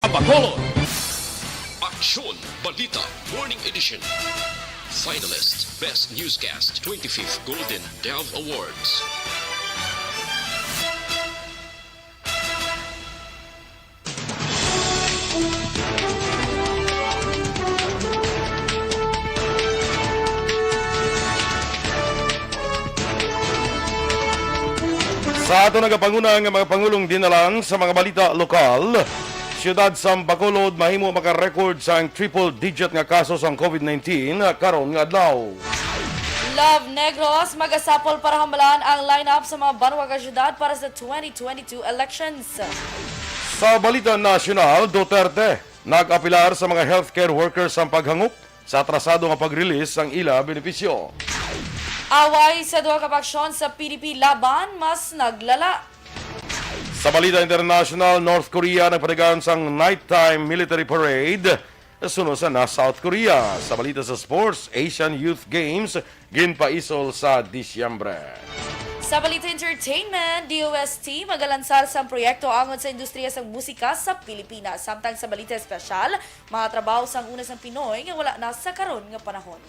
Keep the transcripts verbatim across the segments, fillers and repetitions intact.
Bacolod. Aksyon Balita Morning Edition. Finalist, Best Newscast, twenty-fifth Golden Dove Awards. Sa ato nagapanguna nga mga pangulong dinalan sa mga balita lokal, siyudad sa Bacolod mahimo maka-record sang triple digit nga kaso sang COVID nineteen karon nga adlaw. Love Negros, magasapol para hambalan ang lineup sa mga banwa kag syudad para sa twenty twenty-two elections. Sa balita nasyonal, Duterte nag-apilar sa mga healthcare workers ang paghangop sa atrasado nga pag-release sang ila benepisyo. Away sa duha ka paksyon sa P D P laban mas naglala. Sa balita international, North Korea nagpadagan sang nighttime military parade sunod sa na South Korea. Sa balita sa sports, Asian Youth Games ginpaisol sa Disyembre. Sa balita entertainment, D O S T magalansal sang proyekto angod sa industriya sang musika sa Pilipinas. Samtang sa balita espesyal, mga trabaho sang una sang Pinoy nga wala na sa karon nga panahon.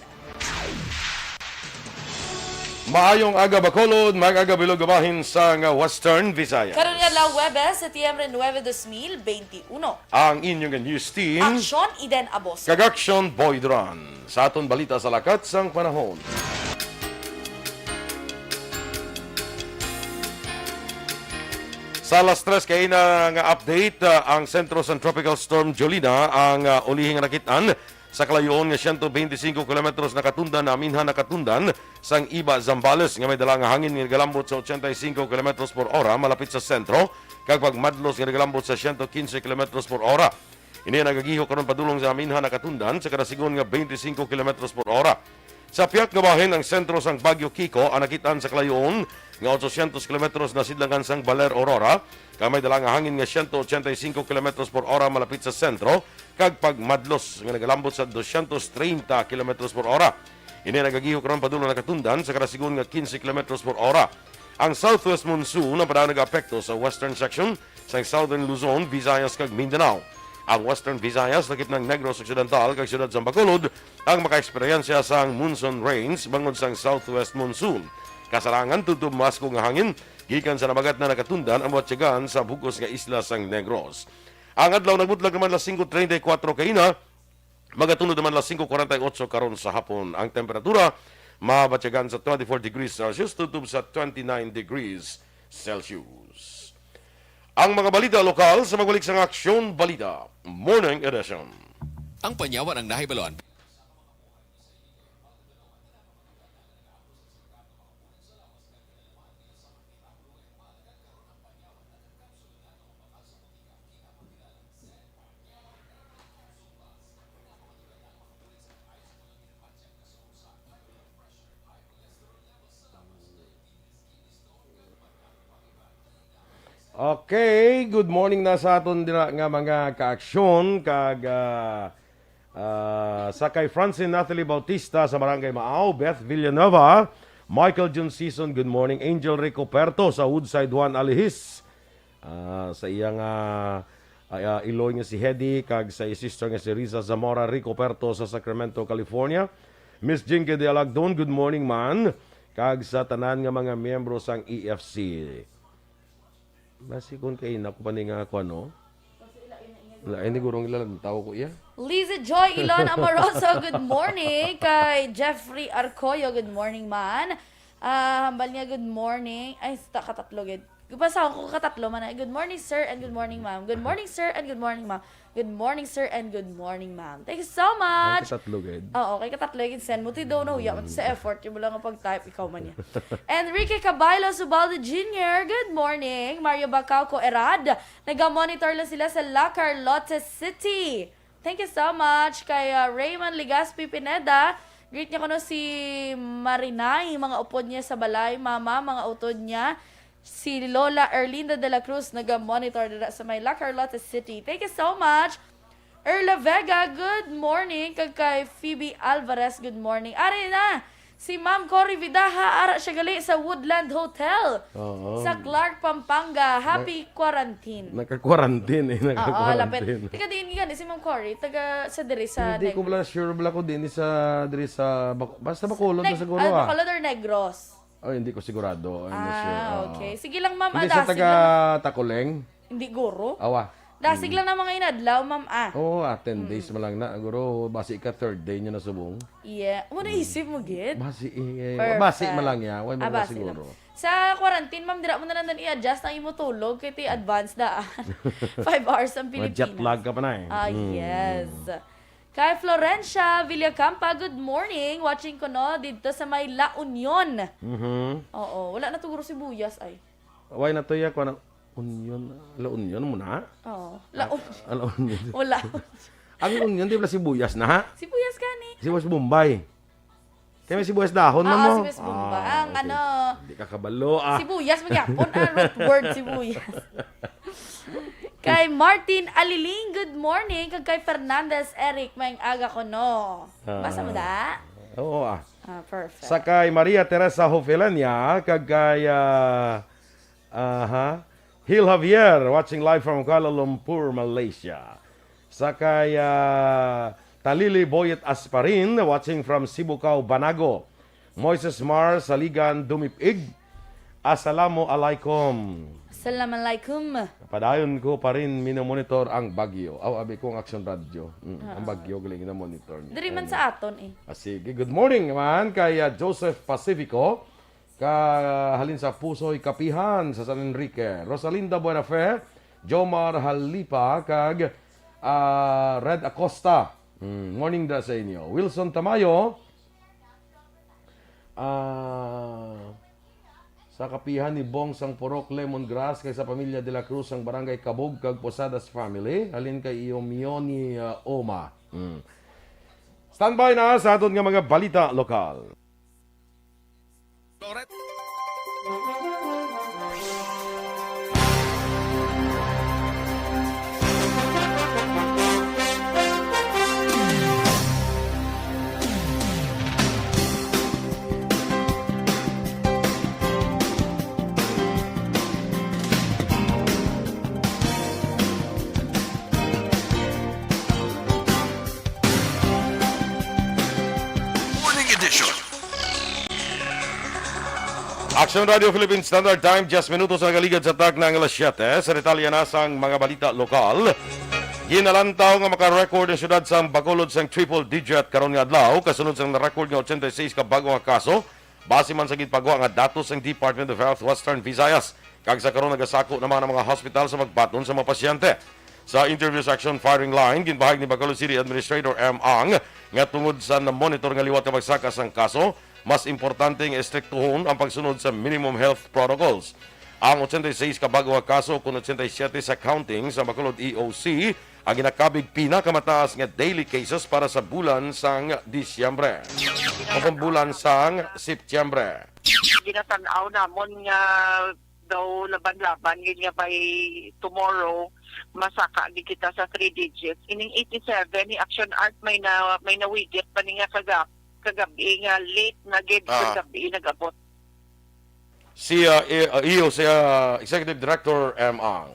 Maayong aga, Bacolod, mag-aga bilog bahin sang Western Visayas. Karon nga adlaw, Huwebes, Setyembre nuebe, dos mil beintiuno. Ang inyong news team, Aksyon, Eden Aboso. Kag Aksyon, Boy Duran. Sa aton balita sa lakat sang panahon. Sa alas tres kaina nga update, ah, ang sentro sang Tropical Storm Jolina ang, ah, ulihi nga nakit-an sa kalayoon nga siyento beintisinko kilometros nakatundan, aminhan nakatundan sang Iba, Zambales, nga may dala nga hangin nga nagalambot sa ochenta y cinco kilometros por ora malapit sa sentro, kag pagmadlos nga nagalambot sa siyento kinse kilometros por ora. Ini ang nagagihok karon padulong sa aminhan nakatundan sa kada sigon nga beintisinko kilometros por ora. Sa pihak nga bahin, ang sentro sang Bagyo Kiko ang nakit-an sa kalayoon nga ochocientos kilometros na sidlangan sang Baler, Aurora, kag may dala nga hangin nga siyento ochenta y cinco kilometros por ora malapit sa sentro, kag pagmadlos nga nagalambot sa doscientos treinta kilometros por ora. Ini nagagihok karon padulong nakatundan sa kada sigon nga kinse kilometros por ora. Ang southwest monsoon ang padayon nagaapekto sa western section sang southern Luzon, Visayas, kag Mindanao. Ang Western Visayas, lakip na ang Negros Occidental kag siyudad sang Bacolod ang makaeksperyensya sang monsoon rains bangod sang southwest monsoon. Kasarangan tubtob masko nga hangin gikan sa namagat na nakatundan ang batyagan sa bug-os nga isla sang Negros. Ang adlaw nagbutlag naman alas singko treinta y cuatro kaina, magatulod naman alas singko cuarenta y ocho karon sa hapon. Ang temperatura mabatyagan sa twenty-four degrees Celsius tubtob sa twenty-nine degrees Celsius. Ang mga balita lokal sa magbalik sang Aksyon Balita Morning Edition. Ang panyawan ang nahibaluan. Okay, good morning na sa aton dira nga mga kaaksyon kag, ah, ah, sa kay Francine Natalie Bautista sa Barangay Maaw, Beth Villanueva, Michael Jun Season, good morning. Angel Rico Perto sa Woodside, Juan Alihis. Ah, sa iyang, ah, ah, iloy nga si Hedy kag sa iya sister nga si Riza Zamora Rico Perto sa Sacramento, California. Miss Jinky de Alagdon, good morning man. Kag sa tanan nga mga miyembro sang E F C. Basi kon kay nako pa ni nga ako, ano? Wala, ay, ni gurong ilalantaw ko iya. Liza Joy Ilon Amoroso, good morning. Kay Jeffrey Arcoyo, good morning man. Ah, hambal niya, good morning. Ay, sta-, katatlo gid. Gupasa ko katatlo man na. Good morning, sir, and good morning, ma'am. Good morning, sir, and good morning, ma'am. Good morning, sir, and good morning, ma'am. Thank you so much. Ay, katatlo gid. Oo, kay katatlo gid send mo. Ti daw na huya man sa effort. Yung mo lang ang pag-type, ikaw man niya. Enrique Caballo Subaldo Junior, good morning. Mario Bacauco Erad, naga-monitor lang sila sa La Carlota City. Thank you so much kay, ah, Raymond Legaspi Pineda. Greet niya kuno si Marinay, mga upod niya sa balay, mama, mga utod niya. Si Lola Erlinda de la Cruz naga-monitor dira sa may La Carlota City. Thank you so much. Erla Vega, good morning. Kag kay Phoebe Alvarez, good morning. Ari na, Si Ma'am Cory Vidaha, ara siya gali sa Woodland Hotel Oo. sa Clark, Pampanga. Happy quarantine. Naka-quarantine eh, Oo, lapit. Naka-quarantine. Taga diin gani si Ma'am Cory? Taga sa diri sa Hindi ko Neg- bala sure bala ko din sa diri sa Bac-, basta Bacolod na Neg-, siguro ah, ah. Bacolod or Negros? Oh, hindi ko sigurado. I'm not sure. Ah, Oo. Okay. Sige lang, ma'am, Hindi ah, sa dasig taga lang. Tacoleng? Hindi, guro. Awa. Dasig Mm. lang na mga inadlaw, ma'am, ah. Oo, ah, ten Mm. days man lang na. Guro, basi ka third day nyo na subong. Yeah. Mo Mm. naisip mo, gid? Basi, eh, Perfect. basi man lang ya. Why Ah, mo basi lang. siguro? Sa quarantine, ma'am, dira mo na lang i-adjust ang imo tulog kay ti advance daan. Five hours ang Mga jet Pilipinas. lag ka pa na eh. Ah, Mm. yes. Kay Florencia Villacampa, good morning. Watching ko, no, dito sa may La Union. Mhm. Oo, wala na to guro sibuyas, ay. Why na to ya? Kuha na, onion. La Union mo na? Oo. La Ah, Union. ah, La Union. Wala. Ang onion, di ba sibuyas na, ha? Sibuyas gani. Sibuyas Bombay. Kaya may sibuyas dahon man Ah, mo? sibuyas Bombay. Ah, Ang okay. ano, Di ka kabalo, ah. Sibuyas, magyapon. Ah, root word, sibuyas. Kay Martin Aliling, good morning. Kag kay Fernandez Eric, maayong aga ko, no. Basa mo Ah. da? Oo, ah. Ah, perfect. Sa kay Maria Teresa Hofelania, kag kay, ah, aha, Hil Javier, watching live from Kuala Lumpur, Malaysia. Sa kay, ah, Talili Boyet Asparin, watching from Sibucao, Banago. Moises Mar Saligan Dumipig, Assalamu alaikum. Assalamu alaikum. Padayon ko pa rin minomonitor ang bagyo. Aw, abi ko ang Action Radio. Mm, ang Ah. bagyo, galing na monitor niya. Diri man Ayan. sa aton eh. Ah, sige. Good morning naman kay, ah, Joseph Pacifico, ka halin sa Pusoy Kapihan sa San Enrique. Rosalinda Buenafe, Jomar Halipa, kag, ah, Red Acosta. Mm, morning da sa inyo. Wilson Tamayo, Ah, sa kapihan ni Bong sang Purok Lemongrass kay sa pamilya De La Cruz sang Barangay Kabog kag Posadas family, halin kay iyo Mioni, ah, Oma. Mm. Standby na sa aton nga mga balita lokal. Morning edition. Action Radio Philippine Standard Time, diyes minutos na nagaligad sa takna nga alas siyete. Sa detalye na sang mga balita lokal, ginalantaw nga maka-record ang siyudad sang Bacolod sang triple digit karon nga adlaw, kasunod sang na-record nga ochenta y seis ka bag-o nga kaso, base man sa ginpagwa nga datos sang Department of Health Western Visayas. Kag sa karon, nagasako naman ang mga hospital sa pagbaton sa mga pasyente. Sa interview sa Action Firing Line, ginpahayag ni Bacolod City Administrator M. Ang nga tungod sa na-monitor nga liwat nga pagsaka sang kaso, mas importante nga estriktuhon ang pagsunod sa minimum health protocols. Ang ochenta y seis ka bag-o nga kaso, kun ochenta y siete sa counting sa Bacolod E O C, ang ginakabig pinakamataas nga daily cases para sa bulan sang Disyembre. O kung bulan sang Setyembre. Ginatan-aw namon nga daw laban-laban, yun nga by tomorrow, masaka di kita sa three digits. Ining eighty-seven, ni Action Art may na, may nawigit pa ni nga kagab-, kagabi nga late na gid Ah. kagabi nag-abot. Si, ah, E-, ah, E O C, ah, Executive Director M. Ang.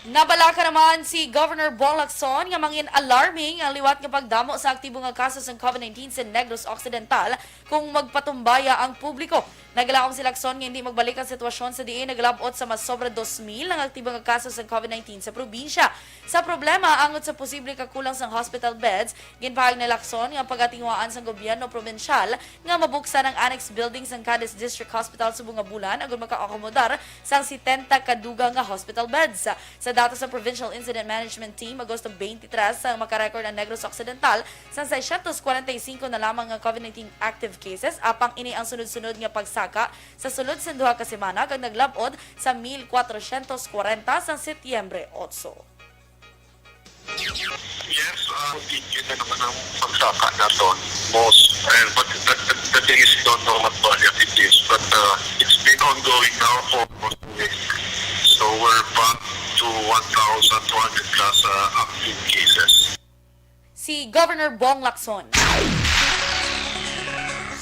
Nabalaka naman si Governor Bong Lacson nga mangin alarming ang liwat nga pagdamo sa aktibo nga kaso sang COVID nineteen sa Negros Occidental kung magpatumbaya ang publiko. Naglaom si Lacson nga hindi magbalik ang sitwasyon sa diin naglab-ot sa mas sobra dos mil ang aktibo nga kaso sang COVID nineteen sa probinsya. Sa problema angot sa posible kakulang sang hospital beds, ginpahayag ni Lacson nga pagatinguhaan sang gobyerno probinsyal nga mabuksan ang annex building sang Cadiz District Hospital subong nga bulan agud makaakomodar sang setenta ka dugang nga hospital beds. Sa datos sa Provincial Incident Management Team, Agosto twenty-three sang makarecord ang Negros Occidental sang seiscientos cuarenta y cinco na lamang nga COVID nineteen active cases, apang ini ang sunod-sunod nga pagsaka sa sulod sang duha ka semana kag naglab-ot sa mil cuatrocientos cuarenta sang Setyembre otso. Yes, uh, continue na naman ang pagsaka naton. Most, and but the, the, the thing is, don't know what project it is, but, uh, it's been ongoing now for almost a week. So we're back to one thousand two hundred plus, uh, active cases. Si Governor Bong Lacson.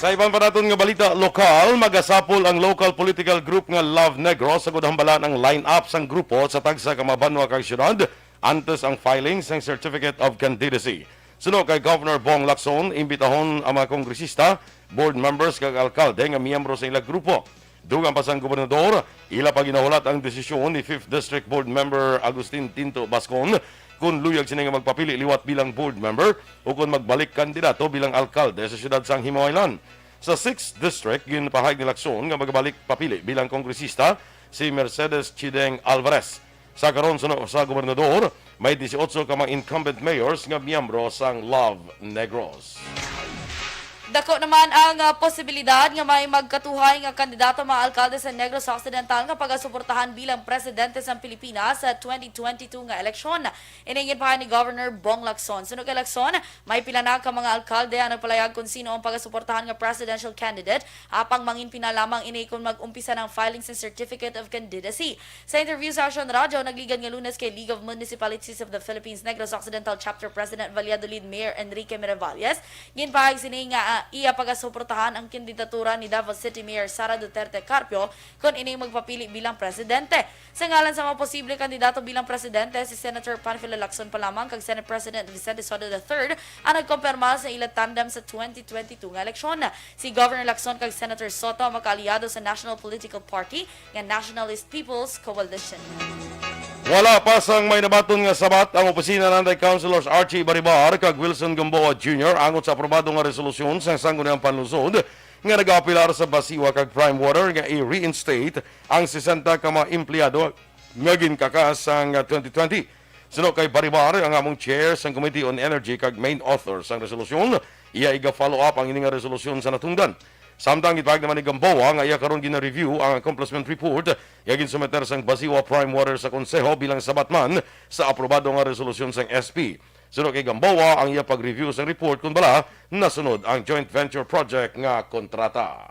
Sa iban pa naton nga balita lokal, magasapol ang local political group nga Love Negros sa gudhambalan ang line-up sang grupo sa tagsa ka mga banwa kag syudad antes ang filing sang Certificate of Candidacy. Suno kay Governor Bong Lacson, imbitahon ang mga kongresista, board members kag alkalde nga miyembro sa ila grupo. Dugang pa sang gobernador, ila pa ginahulat ang desisyon ni Fifth District Board Member Agustin Tinto Bascon kon luyag sini nga magpapili liwat bilang board member o kon magbalik kandidato bilang alkalde sa siyudad sang Himaoylan. Sa Sixth District, ginpahayag ni Lacson nga magabalik papili bilang kongresista si Mercedes Chideng Alvarez. Sa karon, suno sa gobernador, may dieciocho ka mga incumbent mayors nga miyembro sang Love Negros. Dako naman ang, ah, posibilidad nga may magkatuhay nga kandidato, mga alkalde sa Negros Occidental nga pagasuportahan bilang presidente sang Pilipinas sa twenty twenty-two nga eleksyon. Ini ginpahayag ni Governor Bong Lacson. Suno kay Lacson, may pila na ka mga alkalde ang nagpalayag kon sino ang pagasuportahan nga presidential candidate, apang manginpina lamang ini kon mag-umpisa ng filing sa Certificate of Candidacy. Sa interview sa Aksyon Radyo, nagligad nga Lunes kay League of Municipalities of the Philippines Negros Occidental Chapter President Valladolid Mayor Enrique Mirevalles, ginpahayag sini nga, ah, iya pagasuportahan ang kandidatura ni Davao City Mayor Sara Duterte Carpio kon ini magpapili bilang presidente. Sa ngalan sa mga posible kandidato bilang presidente, si Senator Panfilo Lacson pa lamang kag Senate President Vicente Sotto the third ang nagkompirma sa ila tandem sa twenty twenty-two nga eleksyon. Si Governor Lacson kag Senator Sotto ang makaalyado sa national political party nga Nationalist People's Coalition. Wala pa sang may nabaton nga sabat ang opisina ni Anti-Councilors Archie Baribar kag Wilson Gamboa Junior angot sa aprobado nga resolusyon sang Sangguniang Panlungsod nga nag-aapelar sa Basiwa kag Prime Water nga i-reinstate ang sesenta ka mga empleyado nga ginkaka sang twenty twenty. Suno kay Baribar, ang among chair sang Committee on Energy kag main author sang resolusyon, iya iga-follow up ang ini nga resolusyon sa natungdan. Samtang gipahayag naman ni Gamboa nga iya karon gina-review ang accomplishment report nga ginsumiter sang Basiwa Prime Water sa Konseho bilang sabat man sa aprobado nga resolusyon sang S P. Suno kay Gamboa, ang iya pag-review sang report kon bala nasunod ang joint venture project nga kontrata.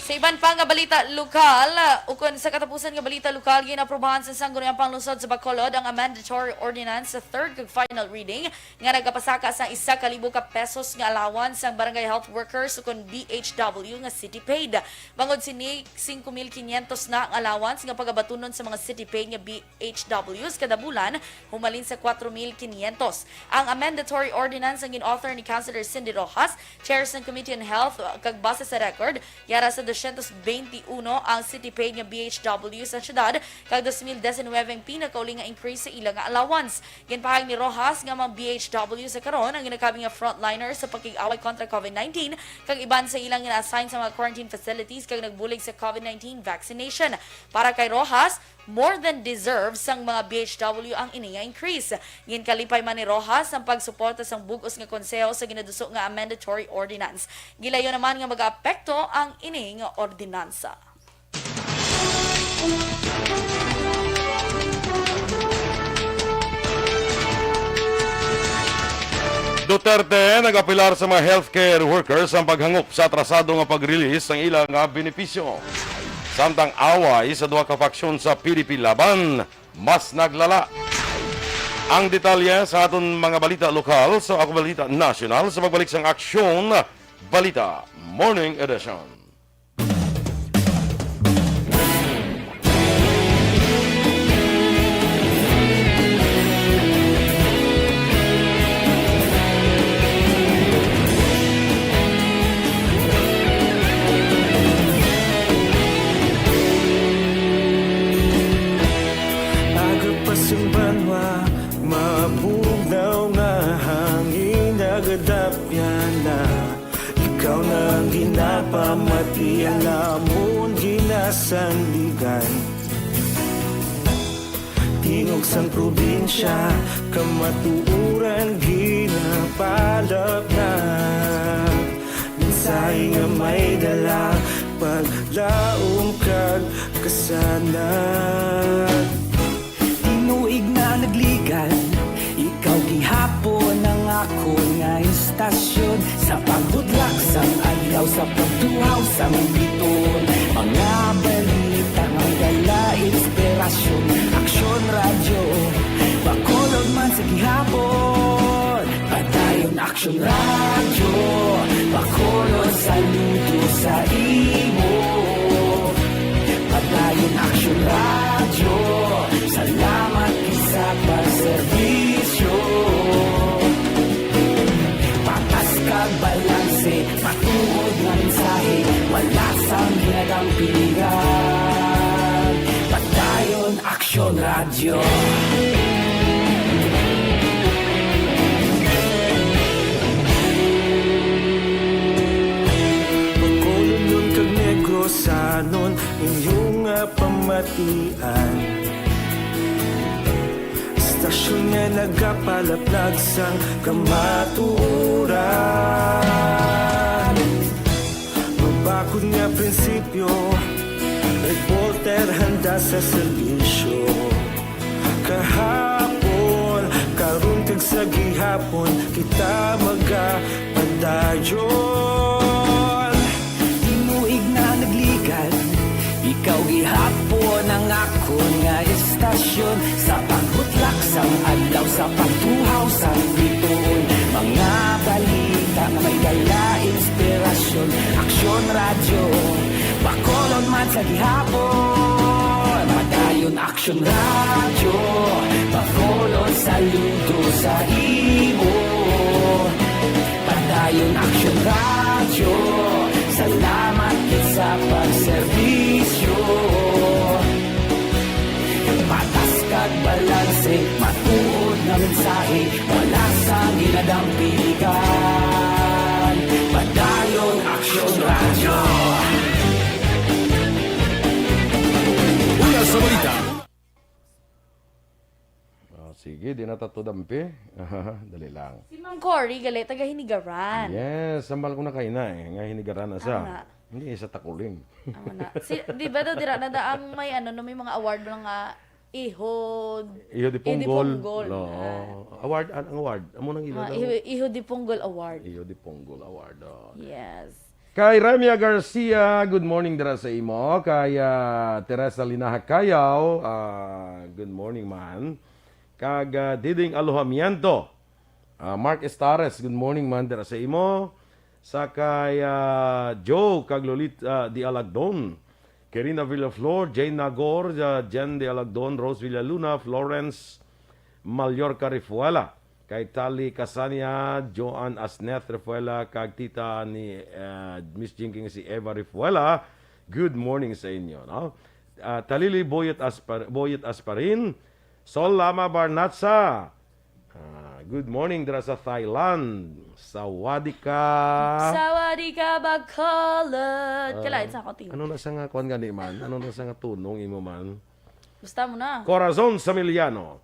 Sa iban pa nga balita lokal, ukon sa katapusan nga balita lokal, ginaprobahan sa Sangguniang Panglungsod sa Bacolod ang amendatory ordinance sa third kag final reading nga nagapasaka sa isa ka libo ka pesos nga allowance sang barangay health workers ukon B H W nga city paid. Bangod sini, singko mil kinyentos na ang allowance nga pagabatunon sa mga city paid nga B H Ws kada bulan, humalin sa kwatro mil kinyentos. Ang amendatory ordinance ang gin-author ni Councilor Cindy Rojas, chair sang Committee on Health, kag base sa record, yara sa dosyentos bente uno ang city paid nga B H W sa syudad, kag dos mil disinwebe ang pinakauli nga increase sa ila nga allowance. Ginpahayag ni Rojas nga mga B H W sa karon ang ginakabig nga frontliner sa pakig-away kontra COVID nineteen, kag iban sa ilang gina-assign sa mga quarantine facilities kag nagbulig sa COVID nineteen vaccination. Para kay Rojas, more than deserve sang mga B H W ang ini nga increase. Ginkalipay man ni Rojas ang pagsuporta sang bug-os nga konseho sa ginaduso nga amendatory ordinance. Gilayon naman nga magaapekto ang ini nga ordinansa. Duterte nag-apelar sa mga healthcare workers ang paghangop sa atrasado nga pag-release sang ila nga benepisyo. Samtang away sa duha ka faksyon sa P D P Laban mas naglala. Ang detalye sa aton mga balita lokal, sa ako balita nasyonal, sa pagbalik sang Aksyon Balita Morning Edition. Aga pa sang banwa, mabugnaw nga hangin nagadapyan na. Ikaw na ang ginapamati, ang amon ginasandigan. Tingog sang probinsya, kamatuoran ginapalapnag. Mensahe nga may dala, paglaom kag kasanag. Tinuig na nagligad, ikaw gihapon ang akon nga istasyon. Sa pagbudlak sang adlaw, sa pagtuhaw sang biton, mga balita nga dala inspirasyon. Aksyon Radyo, Bacolod man sa gihapon. Padayon Aksyon Radyo, Bacolod. Saludo sa imo. Padayon Action Radio. Salamat gid sa pagserbisyo. Patas kag balanse, matuod nga mensahe, wala sang ginadampigan. Padayon Action Radio. Bacolodnon kag Negrosanon, inyo nga pamatian. Istasyon nga nagapalaplag sang kamatuoran. Mabakod nga prinsipyo, reporter handa sa serbisyo. Kahapon, karon kag sa gihapon, kita magapadayon. Tinuig na nagligad, ikaw gihapon ang akon nga istasyon. Sa pagbutlak sang adlaw, sa pagtuhaw sang bituon, mga balita nga may dala inspirasyon. Aksyon Radyo, Bacolod man sa gihapon. Padayon Aksyon Radyo, Bacolod saludo sa imo. Padayon Aksyon Radyo, salamat gid sa pagserbisyo. Patas kag balanse, matuod nga mensahe, wala sang ginadampigan. Padayon Aksyon Radyo. Una sa balita. Ah, sige, di na ta to dampi. Dali lang. Si Ma'am Cory, gali, taga Hinigaran. Yes, sambal ko na kaina eh, nga Hinigaran na sa. Tama. Hindi, sa Takuling. Tama na. Si, di ba daw, dira na da ang may, ano, no, may mga award lang nga, Iho, Iho de Iho de Punggol. Punggol. No. Ah. Award, an-, ang award. Amo nang ilo Ah, daw. Iho, Iho de Punggol Award. Iho de Punggol Award, oh. Yes. Kay Remia Garcia, good morning dira sa imo. Kay, ah, Teresa Linaha Cayaw, ah, good morning man. Kag, ah, Diding Alojamiento, ah, Mark Estares, good morning man dira sa imo. Sa kay, ah, Joe kag Lolit, ah, di Alagdon. Kirina Villaflor, Jane Nagor, ah, Jen de Alagdon, Rose Villaluna, Florence Mallorca Refuela, kay Tali Casania, Joan Asneth Refuela, kag tita ni, ah, Miss Jinking si Eva Refuela. Good morning sa inyo, no? Ah, Talili Boyet Aspar-, Boyet Asparin, Sol Lama Barnatsa. Ah, good morning dira sa Thailand. Sawadika. Sawadika, Bacolod. Ah, Kalain sa akong tingog. Ano na sa nga kuan gani man? Ano na sa nga tunong imo man? Basta mo na. Corazon Samiliano.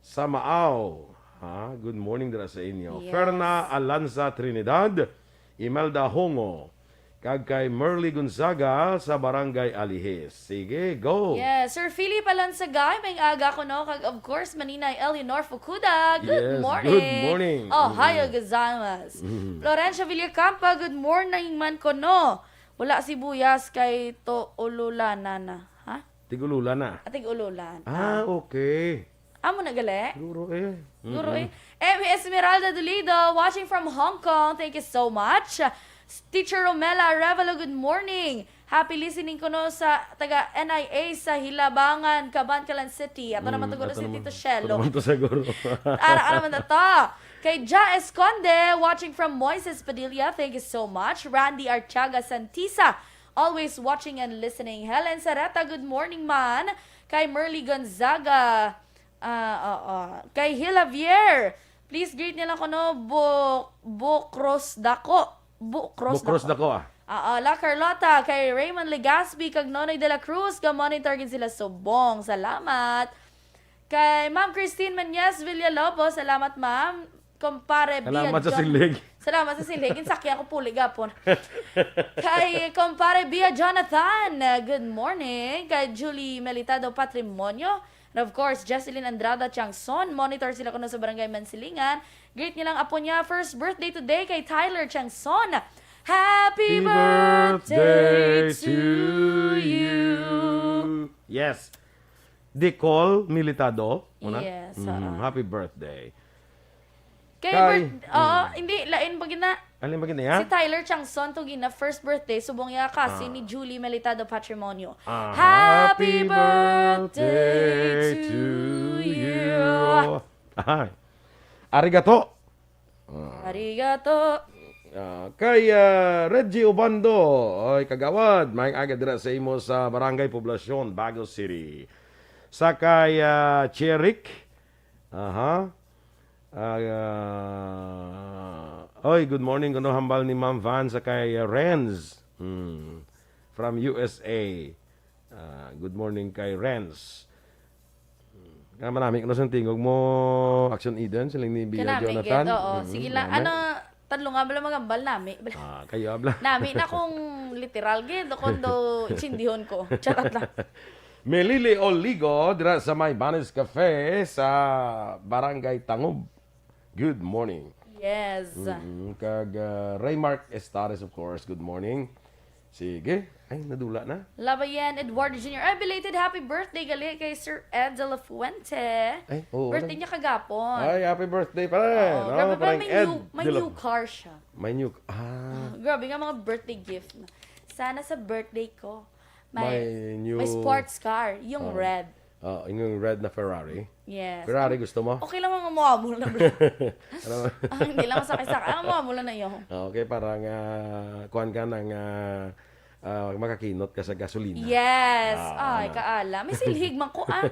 Sa Maaw. Ha? Good morning dira sa inyo. Yes. Ferna Alanza Trinidad. Imelda Hongo, kag kay Merly Gonzaga sa Barangay Alihis. Sige, go. Yes, Sir Philip Alansagay, may aga ko, no? Kag, of course, Maninay Eleanor Fukuda, good Yes, morning. Good morning. Ohayou Mm. gozaimasu. Mm. Florencia Villacampa, good morning man ko, no? Wala sibuyas kay to ululanan na. Ha? Tig-ululan na. Ah, tig-ululan. Ah, Ah. okay. Amo na gali? Siguro eh. Siguro Mm-mm. eh. M Esmeralda Dolido, watching from Hong Kong. Thank you so much. Teacher Romela Arevalo, good morning. Happy listening kuno sa taga N I A sa Hilabangan, Kabankalan City. Ato naman Mm, to kuno ato si naman, Tito ato Shelo. naman to siguro. Ara, ara man na to. Kay Ja Esconde, watching from Moises Padilla. Thank you so much. Randy Artiaga Santisa, always watching and listening. Helen Sareta, good morning man. Kay Merly Gonzaga, ah, oo. Kay Hil Javier, please greet nila ko, no, Bu-, Bukros Dako. Bukros Bukros Dako. Dako, ah. Oo, La Carlota, kay Raymond Legaspi, kag Nonoy de la Cruz, ga-monitor gid sila subong. Salamat. Kay Ma'am Christine Menyes Villalobos, salamat, ma'am. Kumpare Bia Salamat sa John. silig. Salamat sa silig. Insakya ko puli gapon. Kay Kumpare Bia Jonathan, uh, good morning. Kay Julie Melitado Patrimonio. And of course, Jesselyn Andrada Changson. Monitor sila kuno sa Barangay Mansilingan. Greet nilang apo niya. First birthday today kay Tyler Changson. Happy Happy birthday birthday to to you. you. Yes. Nicole Militado, una? Yes, Mhm. oo. Happy birthday. Kay Kay, birth-, oo, mm. Hindi, lain ba gina? Alin ba gina, ya? Si Tyler Changson to gina first birthday, subong ya kasi Ah. ni Julie Melitado Patrimonio. Ah, Happy happy birthday birthday to to you. you. Ay. Arigato. Ah. Arigato. Ah, kay, ah, Reggie Obando, oy, kagawad, maayong aga dira sa imo sa Barangay Poblacion, Bago City. Sa kay, ah, Cherick, aha. Ah, ah, oy, good morning, kuno hambal ni Ma'am Van sa kay, ah, Renz. Hmm. From U S A. Ah, good morning kay Renz. Nga manami ko na sa tingog mo, Action Eden, siling ni Bia Kanami, Jonathan. Gid, oo. Mm, Sige lang. Nami. Ano, tadlo nga bala magambal nami. Ah, kayo, abla. Nami na kung literal, gid. O kung do, insindihon ko. Charot lang. Melili Oligo, dira sa may Banis Cafe, sa Barangay Tangob. Good morning. Yes. Mm, kag, ah, Raymark Estares, of course, good morning. Sige. Ay, nadula na. Labayan Eduardo Junior. Ay, belated happy birthday gali kay Sir Ed de la Fuente. Ay, oo, Birthday na. Niya kagapon. Ay, happy birthday pa rin, Oo, no? Grabe pa, Parang may Ed new, may de la new car siya. May new, ah. Ah, grabe nga mga birthday gift na. Sana sa birthday ko, may, May new may sports car, yung Oh. red. Oh, yung red na Ferrari. Yes. Ferrari gusto mo? Okay lang, mga muamol na, bro. Ano? Ah, hindi lang masakit sa, ah, muamol na yun. Ah, okay, para nga, kuwan ka ng, ah, ah, makakinot ka sa gasolina. Yes. Ah, Ay, ano? Kaala. May silhig man ko, ah.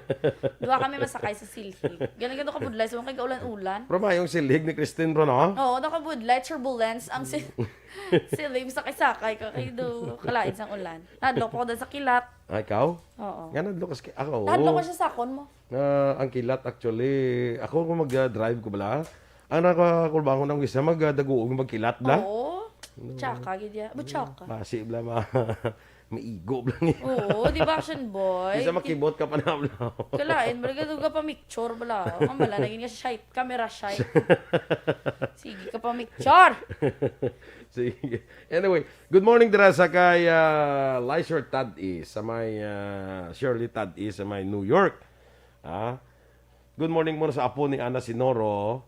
Duha kami masakay sa silhig. Ganun, ganun kabudlay. So, kay kaulan-ulan. Pero mayong silhig ni Christine, bro, no? Oo, nakabudlay. Turbulence. Ang si-, silhig, sakay-sakay ka. Kay do, kalain sang ulan. Nadlok pa ko doon sa kilat. Ah, ikaw? Oo. Nga nadlok ka sa ki-, ako, Nadlok oo. Ko siya sa akon mo. Ah, ang kilat, actually, ako kung mag-drive ko bala, ang nakakulbangon ang isa, magdaguog, magkilat bala. Oo. No. Tsaka, gid ya. Butsaka. Basi bala, ma-, maigo bala niya. Oo, di ba, Action Boy? Isa makibot ka pa na bala. Kalain, bala ka, ka pa picture bala. Ang bala, naging nga shy, camera shy. Sige ka pa picture. Sige. Anyway, good morning dira sa kay, ah, Lysor Tad-i, sa may, ah, Shirley Tad-i, sa may New York. Ah, good morning muna sa apo ni Ana Sinoro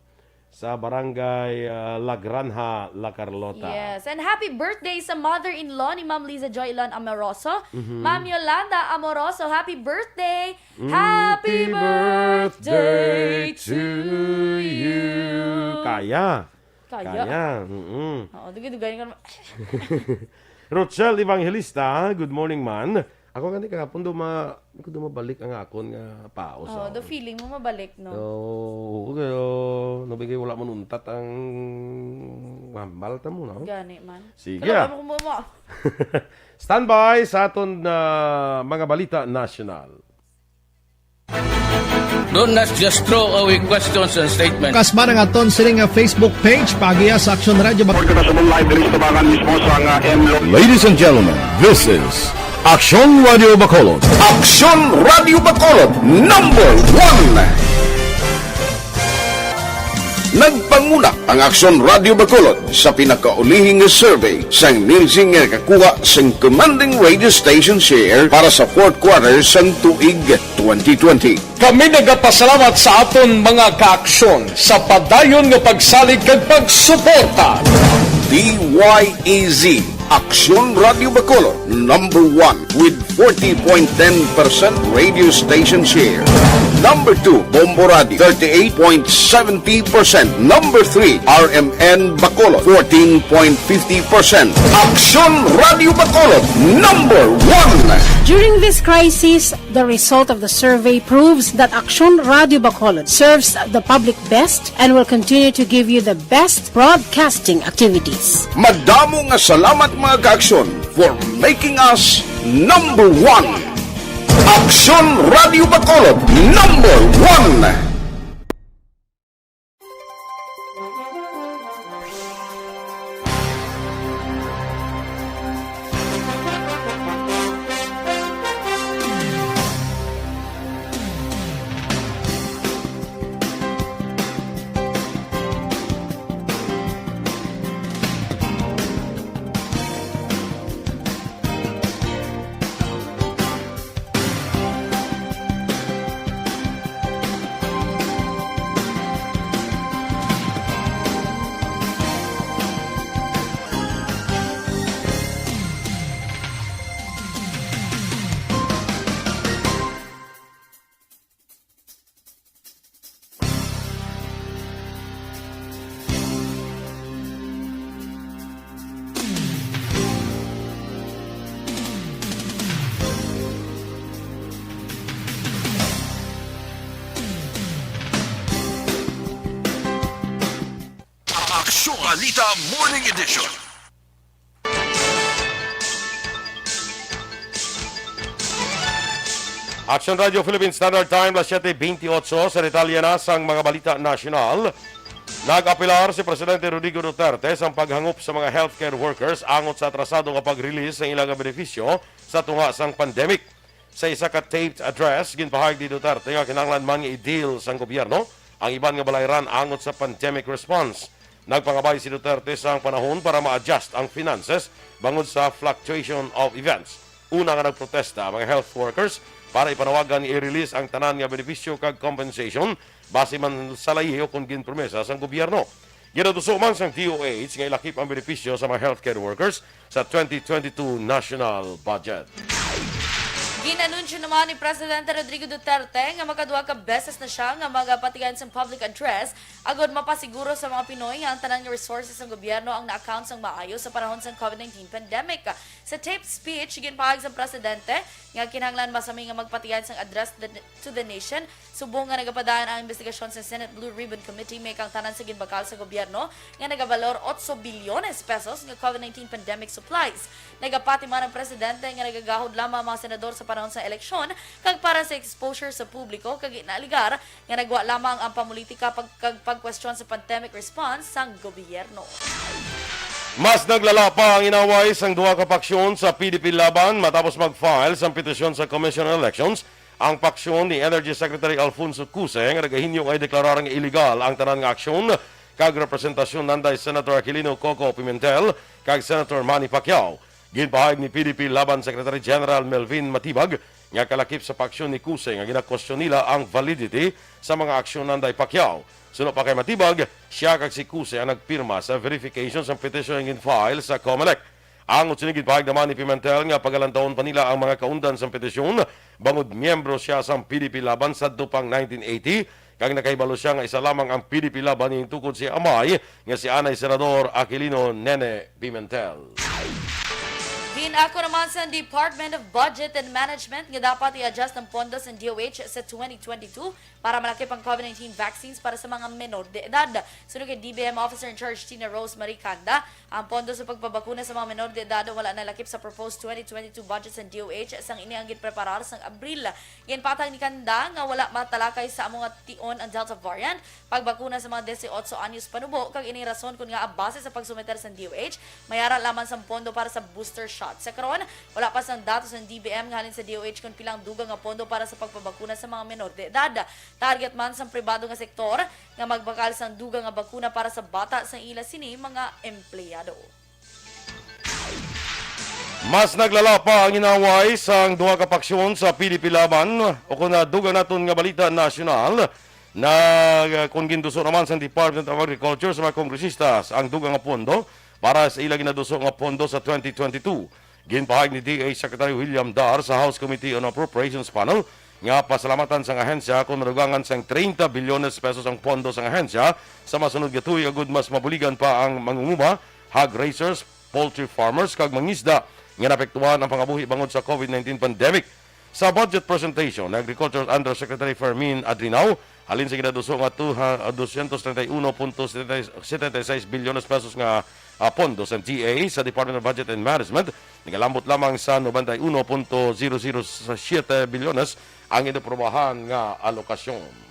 sa barangay, ah, La Granja, La Carlota. Yes, and happy birthday sa mother-in-law ni Ma'am Liza Joy Ilon Amoroso. Mhm. Ma'am Yolanda Amoroso, happy birthday! Mm, Happy happy birthday birthday to to you. you. Kaya. Kaya. Kaya, mm-mm. Oo, dugay-dugay ka naman. Rochelle Evangelista, good morning, man. Ako gani kahapon, duma-, ko dumabalik ang akon nga paos, Oh, oh. The feeling mo mabalik, no? Oo, okay, oh. Nabigay, wala man untat ang hambal ta mo, no? Gani man. Sige, Kala ah. Mo, mo, mo. Standby sa aton na mga balita nasyonal. Don't not just throw away questions and statements. Kasmaran aton sini nga Facebook page, paagiha sa Aksyon Radio Bac- Report kita sa live diri sa Tabangan mismo sa nga M Lo- Ladies and gentlemen, this is Aksyon Radio Bacolod. Aksyon Radio Bacolod, number one. Nagpanguna ang Aksyon Radio Bacolod sa pinakaulihi nga survey sang Nielsen nga nakakuha sang commanding radio station share para sa fourth quarter sang tuig twenty twenty. Kami nagapasalamat sa aton mga kaaksyon sa padayon nga pagsalig kag pagsuporta. D Y E Z, Aksyon Radio Bacolod, number one with forty point ten percent radio station share. Number two, Bombo Radio, thirty-eight point seventy percent. Number three, R M N Bacolod, fourteen point fifty percent. Aksyon Radio Bacolod, number one. During this crisis, the result of the survey proves that Aksyon Radio Bacolod serves the public best and will continue to give you the best broadcasting activities. Madamo nga salamat, mga kaaksyon, for making us number one. Aksyon Radio Bacolod, number one. Aksyon Balita Morning Edition. Action Radio Philippine Standard Time, las siete veintiocho. Sa detalye na sang mga balita nasyonal, nag-apelar si Presidente Rodrigo Duterte sang paghangop sa mga healthcare workers angot sa atrasado nga pag-release sang ila nga benepisyo sa tunga sang pandemic. Sa isa ka taped address, ginpahayag ni Duterte nga kinahanglan man nga i-deal sang gobyerno ang iban nga balayran angot sa pandemic response. Nagpangabay si Duterte sang panahon para ma-adjust ang finances bangod sa fluctuation of events. Una nga nagprotesta ang mga health workers para ipanawagan nga i-release ang tanan nga benepisyo kag compensation base man sa layi o kon ginpromesa sang gobyerno. Ginaduso man sang D O H nga ilakip ang benepisyo sa mga healthcare workers sa twenty twenty-two national budget. Gin-anunsyo naman ni Presidente Rodrigo Duterte nga makaduha ka beses na siya nga magapatigayon sang public address agod mapasiguro sa mga Pinoy nga ang tanan nga resources sang gobyerno ang na-account sang maayo sa panahon sang COVID nineteen pandemic. Sa taped speech, ginpahayag sang presidente nga kinahanglan masami nga magpatigayon sang address the- to the nation subong nga nagapadayon ang investigasyon sa Senate Blue Ribbon Committee, may kang tanan sa ginbakal sa gobyerno nga nagabalor otso bilyones pesos nga COVID nineteen pandemic supplies. Nagapati man ang presidente nga nagagahod lamang ang mga senador sa panahon sa eleksyon kag para sa exposure sa publiko, kag inaaligar nga nagwa lamang ang pamulitika pag, kag pagkwestiyon sa pandemic response sang gobyerno. Mas naglala pa ang inaway sang duha ka paksyon sa P D P Laban matapos mag-file sang petisyon sa Commission on Elections ang paksyon ni Energy Secretary Alfonso Cuse nga nagahinyo nga ideklarar nga iligal ang tanan nga aksyon kag representasyon nanday Senator Aquilino Coco Pimentel kag Senator Manny Pacquiao. Ginpahayag ni P D P Laban Secretary General Melvin Matibag nga kalakip sa paksyon ni Cuse nga ginakwestiyon nila ang validity sa mga aksyon nanday Pacquiao. Suno pa kay Matibag, siya kag si Cuse ang nagpirma sa verification sang petisyon nga gin-file sa Comelec. Ang sini ginpahayag naman ni Pimentel nga pagalantawon pa nila ang mga kaundan sang petisyon bangod miyembro siya sang P D P Laban sadto pang nineteen eighty, kag nakahibalo siya nga isa lamang ang P D P Laban nining tukod sa iya amay nga si anay Senador Aquilino Nene Pimentel. Ginako naman sa Department of Budget and Management nga dapat i-adjust ang pondo sa D O H sa twenty twenty-two para malakip ang COVID nineteen vaccines para sa mga menor de edad. Suno kay D B M Officer in Charge Tina Rose Maricanda, ang pondo sa pagpabakuna sa mga menor de edad wala nalakip sa proposed twenty twenty-two budget sa D O H, sang ini ang ginpreparar sang Abril. Ginpatag ni Canda nga wala matalakay sa amo nga tion ang Delta variant, pagbakuna sa mga dieciocho anyos panubo, kag ini rason kon ngaa base sa pagsumiter sang D O H, may ara lamang sang pondo para sa booster shot. Sa karon, wala pa sang datos ang D B M nga halin sa D O H kon pila ang dugang nga pondo para sa pagpabakuna sa mga menor de edad. Target man sang pribado nga sektor nga magbakal sang dugang nga bakuna para sa bata sang ila sini mga empleyado. Mas naglala pa ang inaway sang duha ka paksyon sa P D P Laban, o kon, ah, dugang naton nga balita nasyonal, na, ah, kon ginduso naman sang Department of Agriculture sa mga kongresistas ang dugang nga pondo para sa ila ginaduso nga pondo sa twenty twenty-two. Ginpahayag ni D A Secretary William Dar sa House Committee on Appropriations Panel nga pasalamatan sang ahensya kon madugangan sang treinta bilyones pesos ang pondo sang ahensya sa masunod nga tuig agud mas mabuligan pa ang mangunguma, hog raisers, poultry farmers kag mangisda nga naapektuhan ang pangabuhi bangod sa COVID nineteen pandemic. Sa budget presentation ni Agriculture Undersecretary Fermin Adrinao, halin sa ginaduso nga two ha-, doscientos treinta y uno punto setenta y seis bilyones pesos nga, ah, pondo sa D A sa Department of Budget and Management, nagalambot lamang sa noventa y uno punto zero zero siete bilyones ang inaprobahan nga alokasyon.